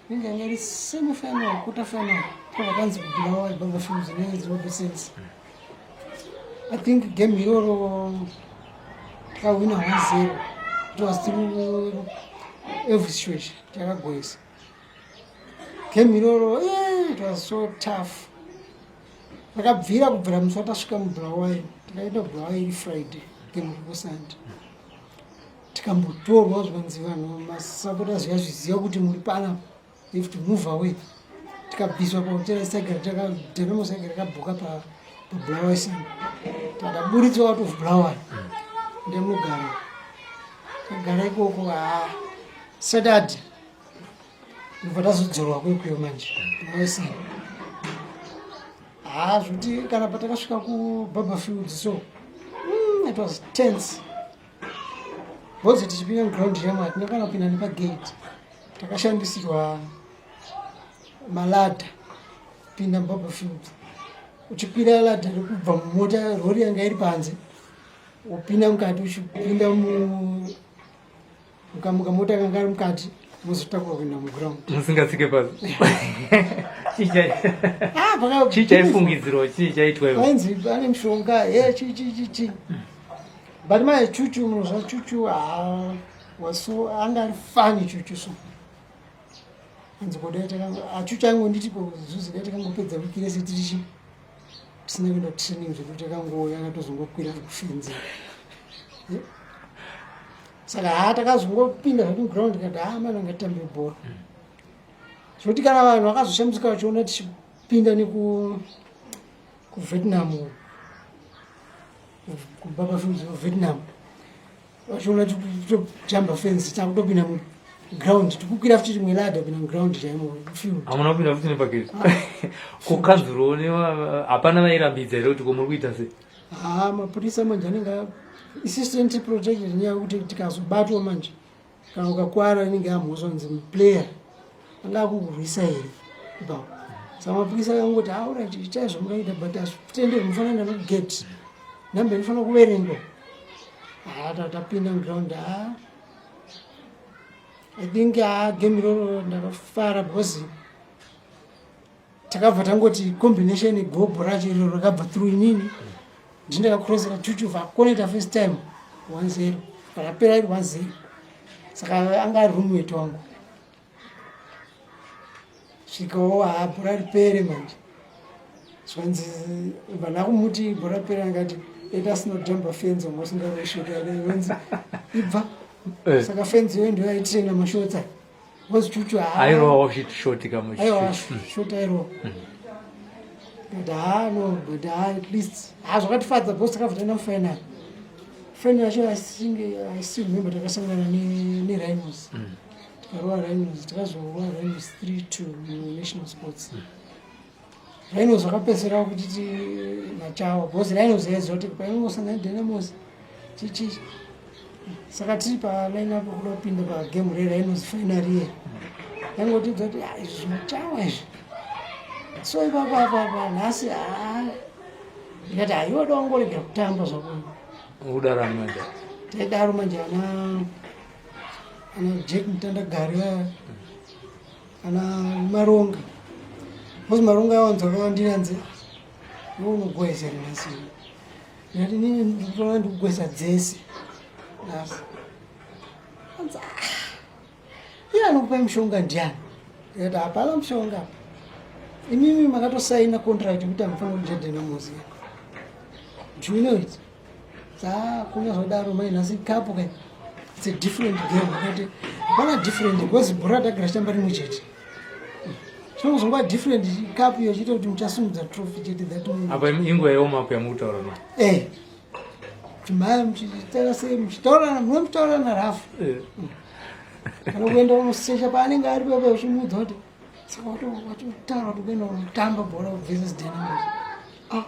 inenge yanga iri semifinal, quarter final, pavakanzi kuBulawayo, Barbourfields neZimbabwe Saints. I think game iroro takawina 1-0. It was through every situation, takagoisa game iroro. It was so tough. Takabvira kubvira musi watasvika muBulawayo, takaenda kuBulawayo iri Friday, game riko Sunday. Tikambotorwa, zvikanzi vanhu masapota zviyazviziva kuti muri panapa, you have to move away. Tikabviswa pahotera saigara, Dynamo saigara takabhuka paBulawayo Sunday, takaburitswa out of Bulawayo, ndemugara tagara ikoko. Ha, Saturday ndobva tazodzorwa kwekweyo manje Bulawayo Sunday. Ha, zvokuti kana patakasvika kuBarbourfields so, it was tense, because tichipinda muground chemo hatina kana kupinda nepagate, takashandisirwa maladder kupinda muBarbourfield. Uchikwira ladder rekubva mumota, rori yanga iri panze, wopinda mukati, uchipinda mukamota kanga ari mukati, mozotakura kuenda muground. Musingatsike pasi. Chii chaifungidzirwa? Chii chaitwa ivo? Ainzi ane mishonga ye chi chi chi chi, but mai Chuchu, munozva Chuchu, ha, waso anga ari funny Chuchu. So anzi kodai aChuchu aingonditi zuzi dai takangopedza wiki rese tirichi tisina kuenda training, zvekuti takangouya akatozongokwira kufenzi. Saka ha, takazongopinda zvedu muground, tikati ha, mana ngatambe bhora, zvokuti kana vanhu vakazoshamisika vachiona tichipinda neku kuVietnam, kuBarbourfields Vietnam, vachiona titojamba fence, takutopinda muground, tikukwira futi rimwe ladder kupinda muground chaimo, field. Hamuna kupinda futi nepagate kukanzuro? Hapana vairambidza here kuti komuri kuita sei? Ha, mapurisa manje anenge assistant protected, nyaya yekuti tikazobatwa manje, kana ukakwara inenge yamhosva, nzi player anga akukurwisa here ipapo. Saka mapurisa akangoti, "Alright, itai zvamungaita, but hazvitenderi, mufanira kuenda nekugate, nhamba inofanira kuverengwa." Ha, tapinda muground. Ha, I think, ha, game iroro ndakafara because takabva tangoti combination gobho racho iroro rakabva through inini, ndindakakrosera Chuchu, vakoneta first time, 1-0, rakapera iri 1-0. Saka anga ari roommate wangu. Svikawo, ha, bhora ripere manje, zvanzi bva kumuti bhora ripere, angati enda sinojamba fence, wanga usingaroshota, vanzi ibva. Saka fence iyoyo ndo yaitraina mashots aya, because Chuchu airowa shot. Aiwa, shot airowa, but ha, no, but ha, at least, ha, zvakatifadza because takabva taenda mufinal. Final yacho I still remember, takasangana neRhinos. Tikarova Rhinos, takazorova Rhinos 3-2 muNational Sports. Rhinos vakapedzisira kutiti machawa, because Rhinos yaiziva kuti painongosangana Dynamos chichi. Saka tiri paline up kuda kupinda pagame reRhinos final iye, yangotiudza kuti, "Ah, izvi zvimachawa izvi." So ipapo apapa nhasi, haa, ndikati, "Haiwa, da wangoregera kutamba zvako." Kudaro anoenda. Taidaro manje, ana Jack Mutandagari vaya, ana Maronga, because Maronga awanza akawandira. Nze iwe unogweza nhasi? Ndikati, "Inini ndikutoona ndikugweza dzese nhasi." Anzi, "Ah, iye anokupai mushonga ndiani?" Ndikati, "Hapana mushonga apa, imimi makatosaina contract yekuti hamufanira kudya Dynamos. Do you know it?" Kuna zvodaro mai, nhasi cup kai, it's a different game. Akati, "Hapana different, because bhora tagara chitamba rimwe chete, chinongozongova different cup iyo chiita kuti muchasimudza trophy chete that moment." Apa inguva yewarm-up yamukutaura na? Eh, chimhaya muchitaura sei, muchitaurana, munomuchitaurana rafu. Kana kuenda unosecha paanenge ari pepe, uchimuudza kuti, "Saka watotaura kuti kuenda unotamba bhora versus Dynamos." Ah,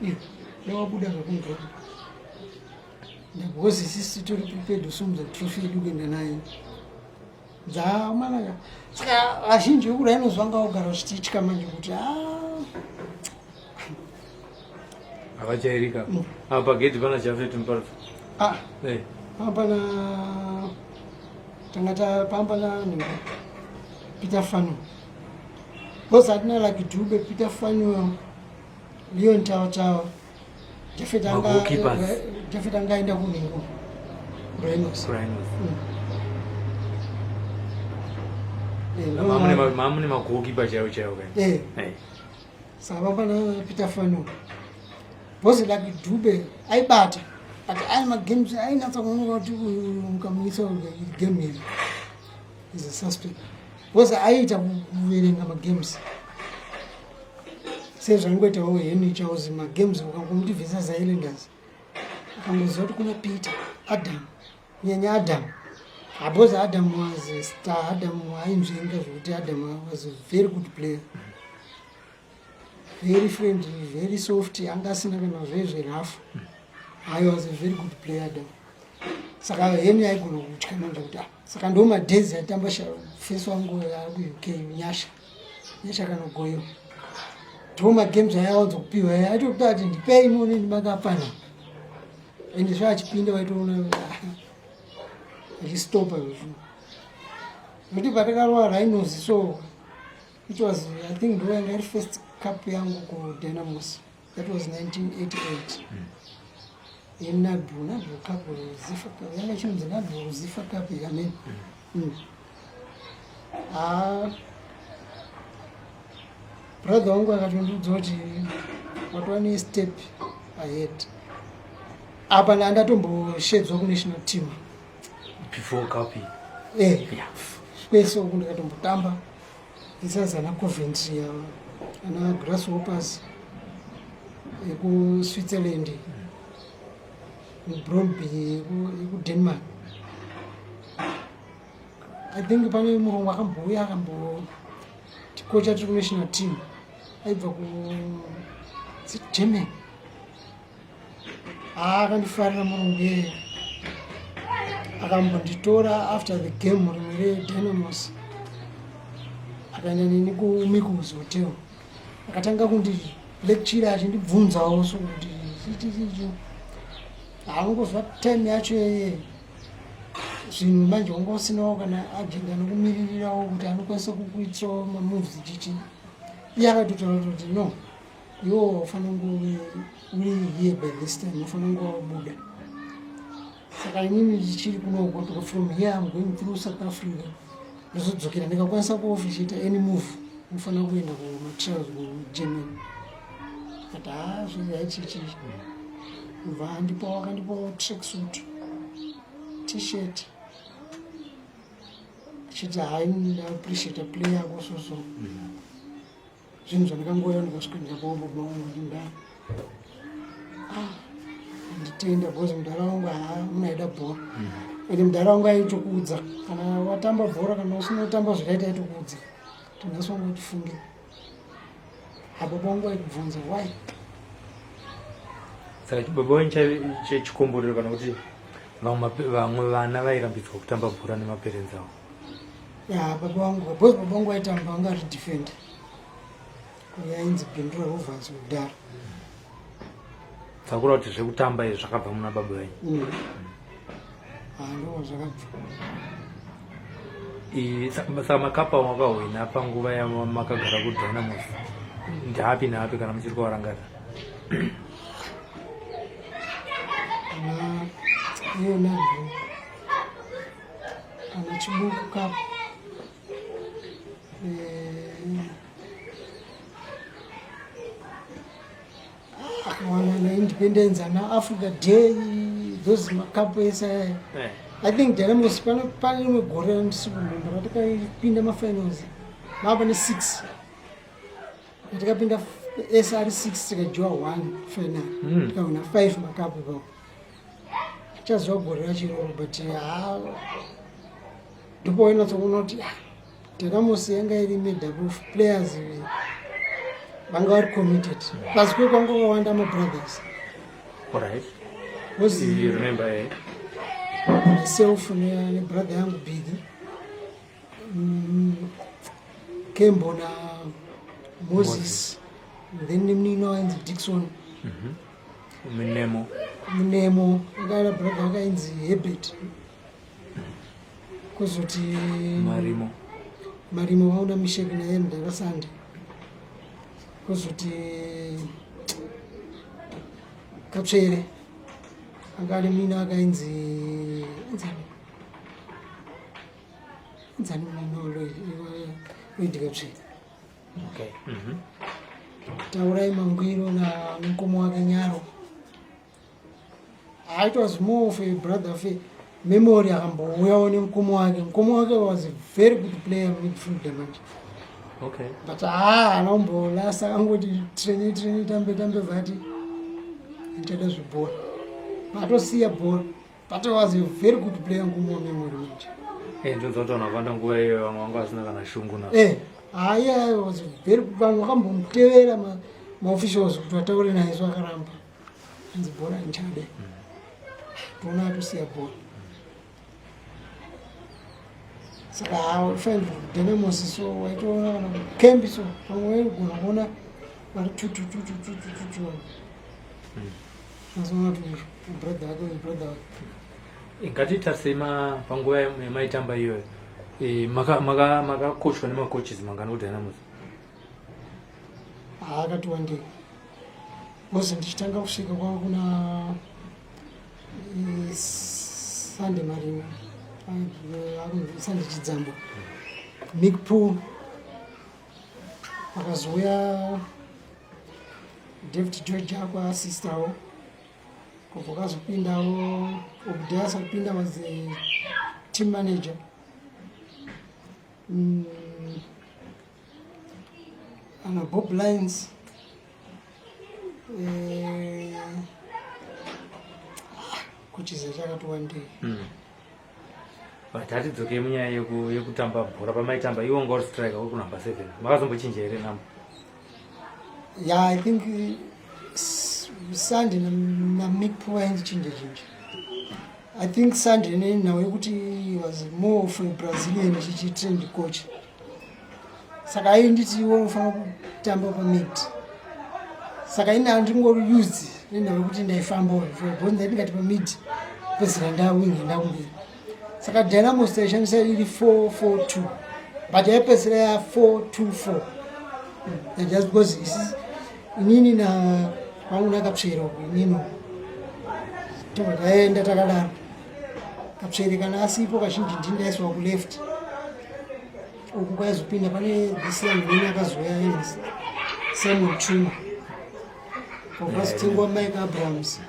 iyo ndawabuda zvakungura, because isisi titori prepared kusimudza trophy yedu kuenda nayo dzamanaka. Saka vazhinji vekuRhinos vanga vagara vachititya manje kuti a Havachairika. Apa pagedhi pana Jafet Muparutsa? Ah, pamba na tanga tapamba na nhingo Peter Fanuel, because hatina like Dube, Peter Fanuel, Leon Chawa Chawa, Jafet. Ma-goalkeepers. Jafet anga aenda kunhingo Rhinos. Rhinos. Mamune magoalkeeper chaiwo chaiwo kai. Saka pamba na Peter Fanuel, because like Dube aibata, but ai magames ainatsa kuoneka kuti uyu mukamuisa game iri is a suspect, because aiita kuverenga magames sezvaingoitawo Henry Charles. Magames ukangomuti versus Islanders, akangoziva kuti kuna Peter, Adam, kunyanya Adam, because Adam was a star. Adam ainzvenga zvokuti. Adam was a very good player, very friendly, very soft, anga asina kana zvezverafu. I was a very good player, Adam. Saka Henry aigona kutya manje kuti, ah, saka ndo madays aitamba fesi wangu ari kuUK, Nyasha, Nyasha kanogoiwa. Ndo magames aiawanza kupiwa, aitokuta ati, "Ndipei muone ndimakapana." Ende zvo achipinda waitoona achistopa zvezvo, nokuti patakarova Rhinos, so it was, I think, ndo yanga iri first cup yangu kuDynamos. That was 1988, yeNadbu, NADBU Cup, Zifa Cup, yanga ichinonzi NADBU Zifa Cup yamene. Ha, brother wangu akatondiudza kuti watova nestep ahead apa, ndandatombosheedzwa kunational team. Before cup? Eh, kwese uku ndikatombotamba isazi ana Coventry ava, ana Grasshoppers ekuSwitzerland, Brondby yekuDenmark. I think pane murungu akambouya akambotikocha tiri kunational team, aibva ku Germany. Haa, akandifarira murungu iyeye, akambonditora after the game rimwe reDynamos, akaenda neni kuMeikles Hotel, akatanga kundilecture achindibvunzawo so kuti chichichichi. Haangozva time yacho yeye zvinhu manje wanga usinawo kana agent anokumiririrawo kuti anokwanisa kukuitirawo mamoves chichi. Iye akatotaura kuti, "No, iwo ufanira kunge uri here by this time, ufanira kunge wabuda." Saka inini ndichiri kunoko, from here I'm going through South Africa, ndozodzokera ndikakwanisa kuofficiata any move, unofanira kuenda kumatrials kuGermany. Kati, "Ha, zvihaichichi." Ubva andipawo, akandipawo tracksuit, T-shirt, achiti, "Hai, ndaappreciata play yako." So zvinhu zvandikangouya ndikasvika ndikapawo baba vangu, ndinda, ah, Ndinotenda because mudhara wangu haa munhu aida bhora. Ende mudhara wangu aitokuudza kana watamba bhora, kana usina kutamba zvakaita aitokuudza kuti nhasi wanga uchifunge. Baba vangu vaikubvunza why. Saka baba wenyu chaive chikomborero kana kuti vamwe vana vairambidzwa kutamba bhora nemaperenzi avo? Ya, baba vangu, because baba vangu vaitamba, vanga vari defender yainzi Bindura Rovers kudhara. Sakura kuti zvekutamba izvi zvakabva muna baba venyu? Ndo zvakabva. Saka makapa wakahwina panguva yamakagara kuDynamos ndeapi neapi kana muchiri kuvarangarira? Ana iyona ana Chibuku Cup, akawana naIndependence, ana Africa Day, those makapu ese aya. I think Dynamos pane rimwe gore randisi kuremember ratakapinda mafinals, maa pane six atakapinda ese ari six, tikadyiwa one final. Tikawana five makapu ipapo. Chaziva gore racho iroro, but ha, ndipo wainatsokuona kuti ah, Dynamos yanga iri made up of players vanga vari committed, plus kwe kwanga kwawanda mabrothers. Alright. Because You remember, eh? Myself nebrother yangu Biggie, Kembo na Moses, then nemunino ainzi Dixon. Minemo. Munemo akaana brother akainzi Hebert, kuzoti Marimo. Marimo vauna Mishek naye Mdarasande, kuzoti Katsvere anga ane munino akainzi inzani, inzani munino Lloyd Katsvere. Taurai Mangwiro na mukoma wake Nyaro. Ah, it was more of a brother of a memory. Akambouyawo nemukoma wake. Mukoma wake was a very good player, midfielder manje. But ah, anombolasa angoti train train, tambe tambe, vati ndichada zvebhora, patosiya bhora, but was a very good player mukoma waMemory manje. Ndinonzwa kuti vanhu vakawanda nguva iyoyo vamwe vanga vasina kana shungu na Haiya, was very, vanhu vakambomutevera maofficials kuti vataure naye, so akaramba, anzi bhora ndichade. Toona atosiya bhora. Saka find Dynamos, so waitoona kana kucamp, so pamwe waigona kuona vari two two two two two two two two, azoona kuti uyu brother wake, uyu brother wake. Ngatitarisei panguva yamaitamba iyoyo, makakochwa nemacoaches mangani kuDynamos? Haakati wandei, because ndichitanga kusvika kwanga kuna Sunday Marino, Sunday Chidzambo, Mick Pool, akazouya David George akwaasistawo, kubva kwazopindawo Obdias akupinda, was a team manager. Ana Bob Lines, kuchiza chakati wandei. But hatidzokei munyaya yekutamba bhora. Pamaitamba iwo wanga uri striker, uri kunumber 7, makazombochinja here namba? Yeah, I think Sunday naMick Pool vaindichinja chinja. I think Sunday nenhau yekuti he was more of a Brazilian chichitrained coach, saka ainditi iwe unofanira kutamba pamid, saka ini handingori used nenhau yekuti ndaifamba because ndaindingati pamid pedzera ndawinge ndakumberi. Saka Dynamos taishandisa iri 4-4-2, but yaipedzisira ya 4-2-4 just because inini na vangu nakatsvera uku, inini uku tobva taenda takadaro. Katsvere kana asipo, kazhinji ndini ndaiswa kuleft uku, kwaizopinda pane this young man akazouya ainzi Simon Chuma, kwazotengwa Mike Abrahams.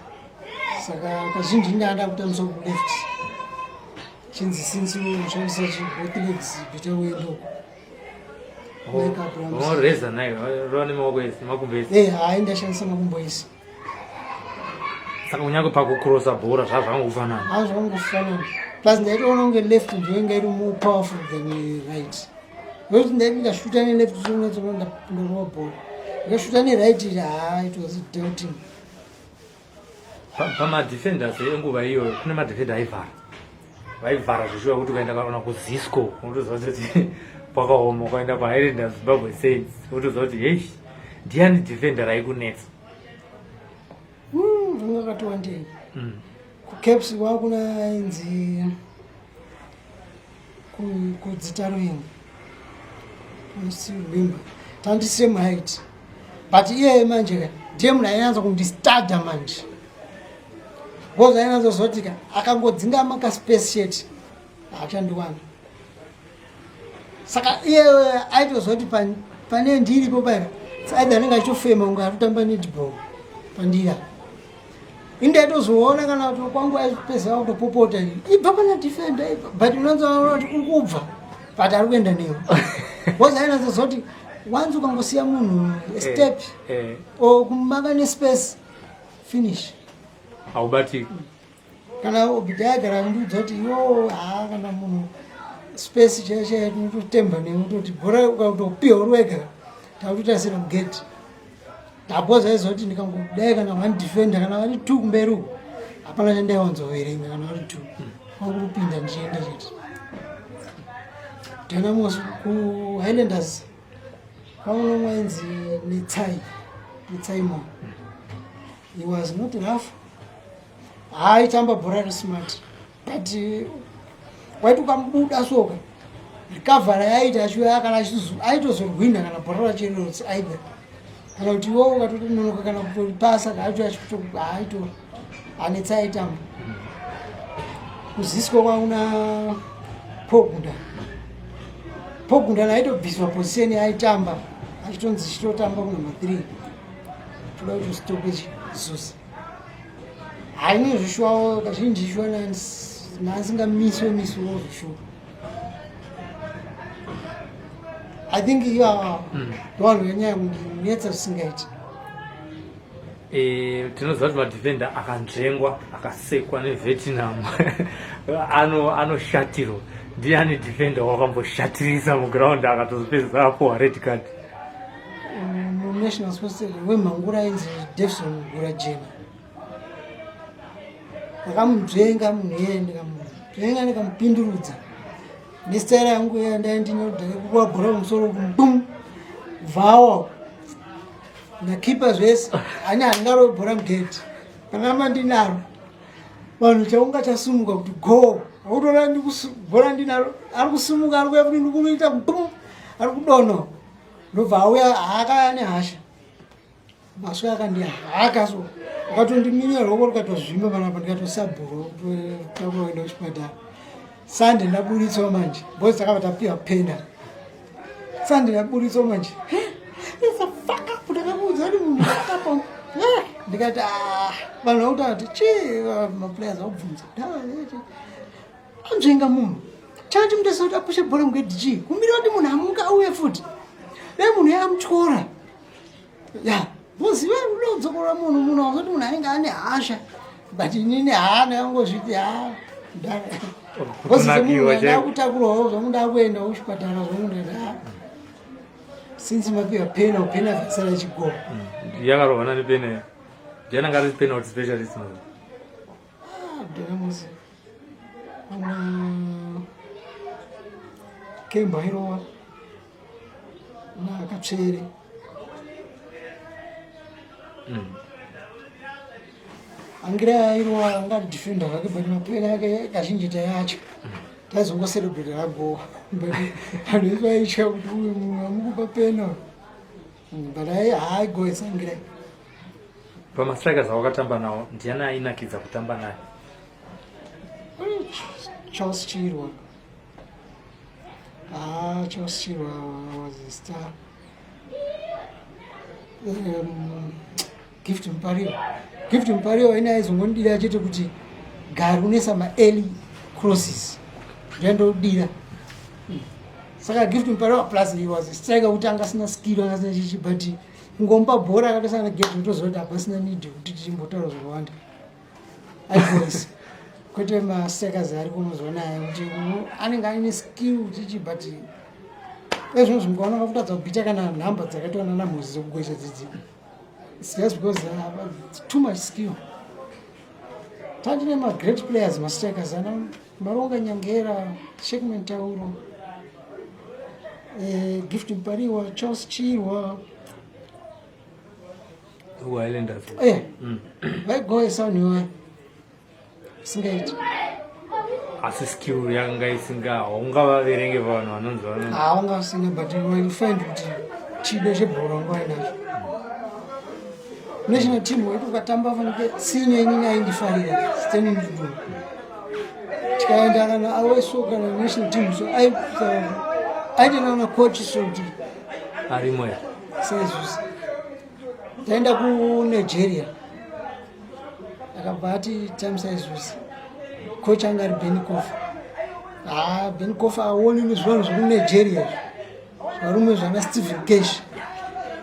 Saka kazhinji ndaanda kutambiswa kuleft, chinzi since unoshandisa both legs, better uende uko. Mike Abrahams. Reza nayo rova nemaoko ese, makumbo ese? Hai, ndashandisa makumbo ese. Saka kunyange pakucrossa bhora zvazvangofanana. Hazvangofanana. Plus ndaitoona kunge left ndiyo inga iri more powerful than right. Nokuti ndaiti ndashuta neleft sonatsoona ndorova bhora. Ndashuta neright, haa, it was doubting. Pamadefenders enguva iyoyo kune madefender aivhara, vaivhara zveshuwa kuti ukaenda kana kuZisco unotoziva kuti kwakaoma, ukaenda kuHighlanders, Zimbabwe Saints, unotoziva kuti hei, ndiani defender aikunetsa? Anga akati wandei. KuCaps kwakuna ainzi Kudzita Ruinga, Wimba, tandi same height, but iyeye manje ka ndiye munhu ainyanza kundistada manje, because ainyanzozoti ka akangodzinga makaspace chete haachandiwana. Saka iye aitozoti pane ndiripo paika either anenge achitofema kunge ari kutamba netball pandiri apa. Indaitozoona kana kuti kwangu aipedzera kutopopota, ibva pana defender, ibva, but unonzoona kuti uri kubva but ari kuenda newe, because ainazozoti once ukangosiya munhu step or kumaka nespace, finish. Haubatiki. Kana Obidai agara andiudza kuti yo, haa, kana munhu space chaiyo chaiyo tinototemba newe, kutoti bhora ukatopiwa uri wega takutotasira mugate. Ndapoza aizoti ndikangodai kana one defender kana vari two kumberi uko, hapana chandaiwanzoverenga. Kana vari two, kwakutopinda ndichienda chete. Dynamos, kuHighlanders kwakunomwe ainzi Netsai, Netsai Mo. He was not rough, haaitamba bhora resmart, but waiti ukamubuda soka, recovery yaita achiuya kana aitozorwina kana bhora racho iroro either kana kuti iwo ukatotononoka kana kutoripasa kaacho achito anetsa aitamba. KuZisco kwauna Pogunda. Pogunda aitobviswa position yaitamba achitonzi chitotamba kunumber 3, toda kuti ustope Zuze. Haini zvishuwawo kazhinji shuwa naasingamiswe miswewo zvishuwa. I think ivava ndovanhu venyaya kundinetsa zvisingaiti. Tinoziva kuti madefender akanzvengwa, akasekwa neVietnam, anoshatirwa. Ndiani defender wakamboshatirisa muground akatozopedzisa apuwa red card? MuNational Sports Stadium, wemhangura ainzi Davison Gurajena. Ndakamudzvenga munhu iyeye, ndikamudzvenga, ndikamupindurudza nestaira yangu iya ndaindinodha yekukuwa bhora pamusoro, bum, bvawa nakipa zvese ani handingarove bhora mugate panama ndinaro. Vanhu chaunga chasumuka kuti go, autoona bhora ndinaro, ari kusumuka, ari kuya kuti ndikunoita bum, ari kudonha, ndobva auya akaya nehasha maswe akandihaka so, akatondiminya ruoko rukatozvimba panapa, ndikatosabhurwa kuenda kuchipatara. Sande ndaburitswa manje because takabva tapiwa pena. Sande ndaburitswa manje, fuck up, ndakakuudza kuti munhu fuck up. Ndikati, "Ah," vanhu vakutaura kuti chii, maplayers akubvunza, anzvenga munhu chati mutesa kuti apushe bhora mugedhi, chii kumbira kuti munhu amuka auye futi, dai munhu yamutyora ya muzive unodzokorora munhu. Munhu azoti munhu anenge ane hasha, but inini haana yangozviti ha. Kutonakiwa chaiko. Ndakutakurwawo zvangu, ndakuenda kuchipatara zvangu, ndati ha, since mapiwa pena pena kasara chigoo. Yakarohwa nani pena? Ndiani anga ari penalty specialist mazvo? Dynamos ana Kembo airowa naKatsvere. Angira airowa anga ari defender zvake, but mapena ake kazhinji taiatya, taizongocelebrate ragowa, but vanhu vese vaitya kuti uyu munhu amukupa pena, but haaigoesa Angirai. Pamastrikers awakatamba nawo, ndiani ainakidza kutamba naye? Charles Chirwa. Ah, Charles Chirwa was a star. Gift Mupariwa. Gift Mupariwa ine aizongondira chete kuti gari unesa maearly crosses. Ndandodira. Saka Gift Mupariwa, plus he was a striker kuti anga asina skill, anga asina chichi, but kungomupa bhora akatosana Gift utoziva kuti hapasina need yekuti tichimbotaura zvakawanda. Aigoisa kwete mastrikers ari kunoziva naye kuti anenge aine skill chichi, but ezvino zvimukaona vakutadza kubhita kana nhamba dzakaitwa nana Mhozi dzekugoisa dzidzi. It's just because too much skill. Tandine magreat players, mastrikers ana Maronga Nyangera, Shekman Tauro, Gift Mpariwa, Charles Chirwa. Highlanders. Vaigoesa vanhu ivaya singaiti. Asi skill yanga isinga, haungavaverenge pavanhu vanonzi vano. Haanga usina, but you find kuti chido chebhora wanga wainacho. National team waiti ukatamba, fanike senior inini aindifarira, Stanley Nduduma. Tikaenda kana aweso kana national team, so aitenda coach, so kuti arimo here? Saizvozvo taenda kuNigeria, akabva ati tamusaizvozvi coach anga ari Ben Cofa. Ha, Ben Cofa aoni nezvivanhu zvekuNigeria izvi, zvarume zvana Stephen Keshi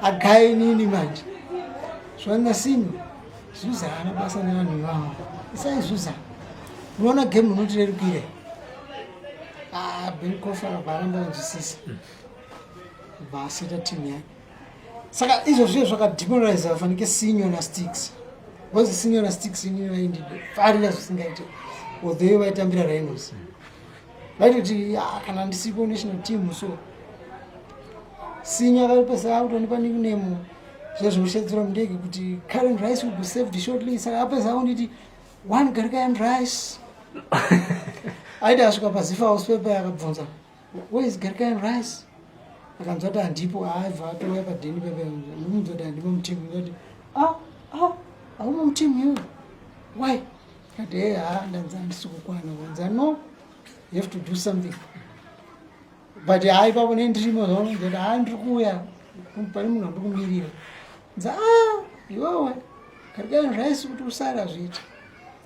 agai nini manje zvana sino Zuza haana basa nevanhu ivavo. Isai Zuza, unoona game unotirerukire. Ah, Ben Cofa akabva aramba anzwisisa, bva aseta team yake. Saka izvo zviye zvakademoraliza fanike Senior naSticks, because Senior naSticks inini vaindifarira zvisingaite, although vaitambira Rhinos. Vaitoti, "Ah, kana ndisipo national team." So Senior akapesa akutonipa nickname zvezvinoshedzera mundege kuti "Curry and rice will be served shortly." Saka apesa akunditi "one curry and rice". Aiti asvika paZifa House pepa, akabvunza, "Where is Garika and Rice?" Akanzwa kuti handipo, aibva atouya padheni pepe, ndomunzwa kuti handimo mutimu. Ndati, "Ah, ah, haumo mutimu iwe, why?" Kati, "He, ha, ndanzi handisi kukwana." Kanza, "No, you have to do something." But hai, ipapo nendirimo zvaunonzoti, "Ha, ndiri kuuya, pane munhu andikumirira." Nza, "A, iwewe Garika and Rice, kuti usara zviita."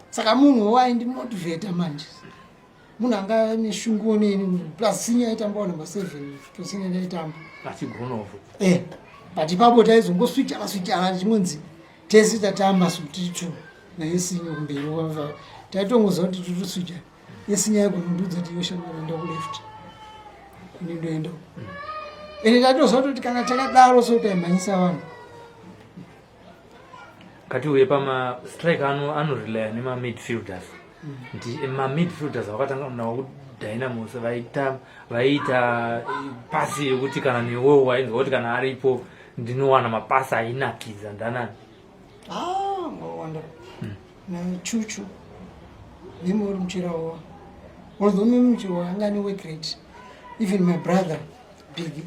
Saka munhu waindimotivheta manje, munhu anga neshunguwo neni, plus Senior aitambawo number 7, tosina ndaitamba. Achigonovo. But ipapo taizongoswichana swichana, chingonzi tese tatamba tiri two naye Senior kumberi, taitongoziva kuti totoswicha. YeSenior yagonondiudza kuti, "Iwe shamwari, enda kuleft, ini ndoenda." Ende tatoziva kuti kana takadaro so taimhanyisa vanhu. Ngatiuye pama striker anorelaya nemamidfielders. Mamidfielders vakatanga nawo kuDynamos vaita pasi yekuti kana newewo wainzwa kuti kana aripo ndinowana mapasi ainakidza, ndanani? Ah, ngawanda naChuchu, Memory Muchirawa. Although Memory Muchirawa anga ane work rate, even my brother Big,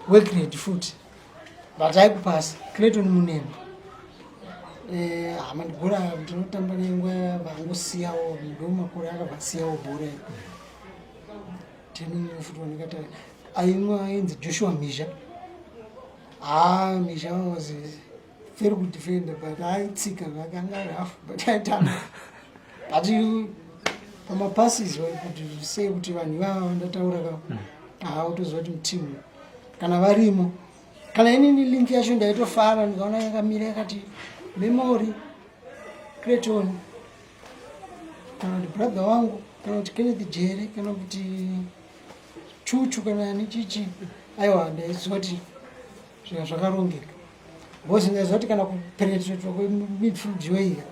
work rate futi, but aikupasa. Clayton Munene, hama ndibhora ndinotamba nenguva vangosiyawo, ndo makore akabva asiyawo bhora. Teni futi wanekata aimwe ainzi Joshua Mizha. Ah, Mizha was a very good defender, but aitsika zvake, anga ari half, but aitamba. But pamapasses kuti sei kuti vanhu ivava ndataura ka, hautoziva kuti mutimu kana varimo. Kana inini link yacho ndaitofara ndikaona yakamira yakati Memory, Clayton, kana kuti brother wangu, kana kuti Kenneth Jere, kana kuti Chuchu, kana nechichi. Aiwa, ndaiziva kuti zvinhu zvakarongeka, because ndaiziva kuti kana kupenetratwa kwemidfield yoiya,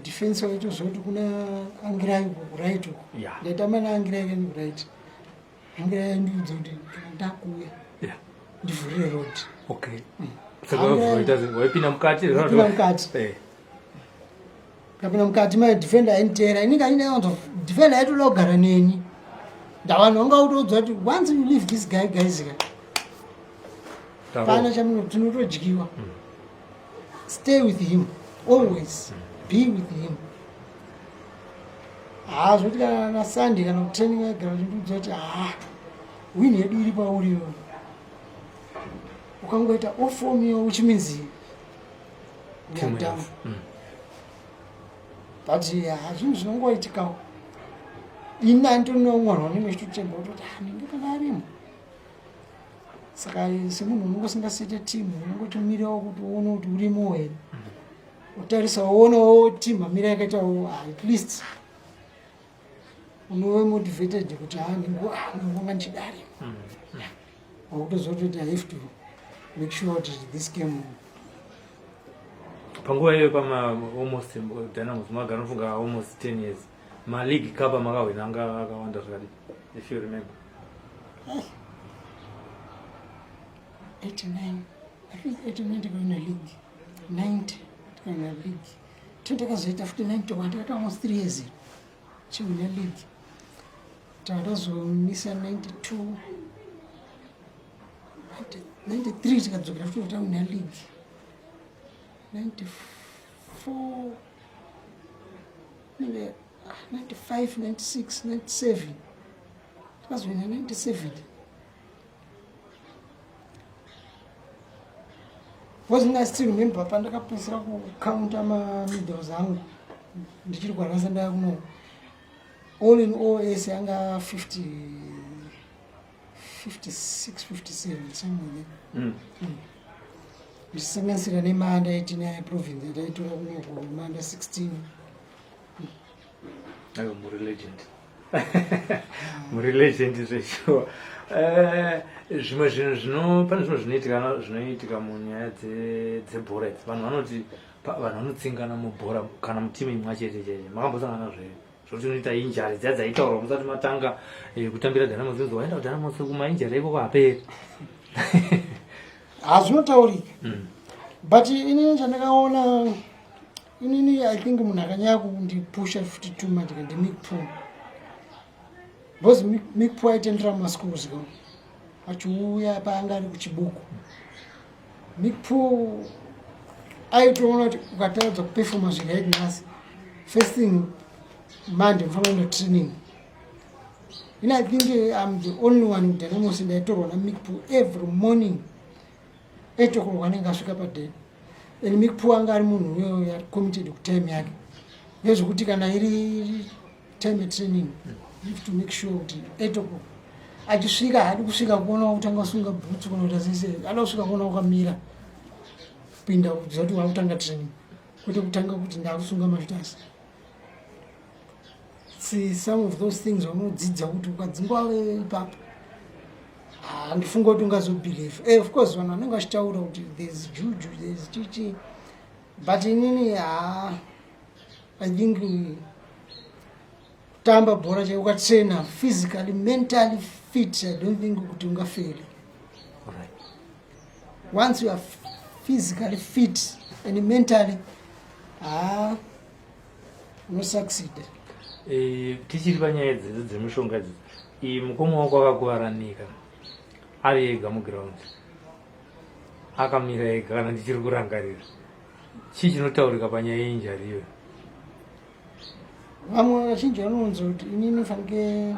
defense waitoziva kuti kuna Angirai uko kuright uko. Ndaitamba naAngirai kani kuright. Angirai aindiudza kuti kana ndakuuya ndivhurire road. Okay, saka waipinda mukati? Waipinda mukati. Ndapinda mukati, my defender ainditeera. Inenge aindaanza defender aitoda kugara neni. Ndavanhu vanga kutoudza kuti once you leave this guy, guys ka, pana chamuno tinotodyiwa. Stay with him always, be with him. Haa, zvoti kana naSunday kana kutraining aigara uchindiudza kuti, "Ha, win yedu iri pauri iwe. Ukangoita off form iyo, which means we are down." But zvinhu zvinongoitikawo. Ini handitori neumwe vanhu vanenge vachitotemba kutoti, "Ah, ninge kana arimo." Saka semunhu unenge usingasete team, unongotomirawo kuti uone kuti urimo here, utarisa uonewo team amira yakaitawo, at least unove motivated kuti ha ndingonga ndichidari. Wakutoziva kuti I have to make sure kuti this game. Panguva iyoyo pama almost Dynamos magara nofunga almost 10 years, maleague cup amakahwina anga akawanda zvakadii, if you remember? 89, I think 89 takaona league, 90 tikaona league, takazoita futi 91, takaita almost 3 years chiwina league. Takazomisa 92, 93 tikadzokera futi kutawina league, 94, 95, 96, 97 tikazowina 97. Because I still remember pandakapedzisira kucounta mamedals angu ndichiri kwarasa ndaya kuno, all in all ese anga 50, 56, 57, somewhere there. Ndichisanganisira nemaanda 18 eprovince ataitora kunoko, maanda 16. Aiwa, muri legend, muri legend zveshuwa. Zvimwe zvinhu zvino, pane zvimwe zvinoitika, zvinoitika munyaya dzebhora idzi. Vanhu vanoti vanhu vanotsingana mubhora kana mutimu imwe chete chete. Makambosangana nazvo here, zvokuti unoita injury dziya dzaitaurwa musati matanga kutambira Dynamos, zinzi waenda kuDynamos kumainjury ikoko haperi? Hazvinotaurika. But inini chandakaona, inini I think munhu akanyanya kundipusha futi too much ndiMick Pool, because Mick Pool aitendera mumaschools ka, achiuya paanga ari kuChibuku. Mick Pool aitoona kuti ukataradza kupefoma zviri right nhasi, first thing Monday unofanira kuenda training. Ini I think I'm the only one kuDynamos ndaitorwa naMick Pool every morning 8 o'clock, anenge asvika padeni. And Mick Pool anga ari munhu uyoyo ari committed kutime yake, nezvekuti kana iri time yetraining, you have to make sure kuti 8 o'clock achisvika. Haadi kusvika kuona kutanga kusunga bhutsu kana kuita sese, ada kusvika kuona wakamira kupinda, kuziva kuti wakutanga training, kwete kutanga kuti ndakusunga mashutasi. See, some of those things unodzidza kuti ukadzingwa ipapo, handifunga kuti ungazobelieve. Of course vanhu vanenge vachitaura kuti there's juju, there's chichi, but inini ha, I think kutamba bhora chai, ukatraina physically, mentally fit, I don't think kuti ungafeli. Once you are physically fit and mentally, ha, unosucceed. Tichiri panyaya idzedzo dzemishonga idzi, iyi mukoma wako akakuvaranika ari ega muground, akamira ega, kana ndichiri kurangarira. Chii chinotaurika panyaya yeinjury iyoyo? Vamwe vazhinji vanounza kuti inini fanike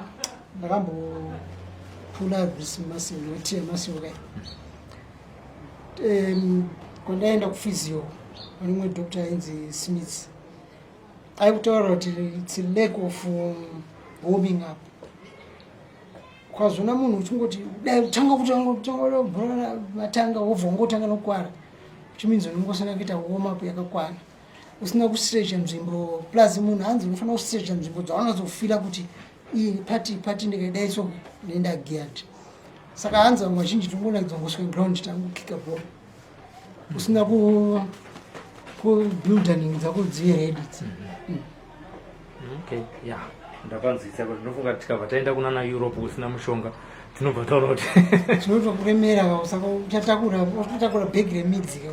ndakambopula this muscle, wetear muscle kai. Kwandaenda kuphysio, rimwe doctor ainzi Smith aikutaura kuti it's a lack of warming up. Ukazona munhu uchingoti dai kutanga kutanga bhora matanga, wobva wangotanga nokwara, which means unongosana kuita warm up yakakwana, usina kustretcha nzvimbo. Plus munhu hanzi unofanira kustretcha nzvimbo dzaunazofila kuti iyi pati pati, ndikadai so nenda geared. Saka hanzi vamwe vazhinji tingonakidzwa ngosvika ground tangokika bhora, usina kubuilda nhingi dzako dzive ready. Okay, yeah, ndapanzwisa kuti ndinofunga tikabva taenda kunana Europe kusina mushonga, tinobva taona kuti Zvinotokuremera, saka uchatakura, utotakura bhegi remidzi ka.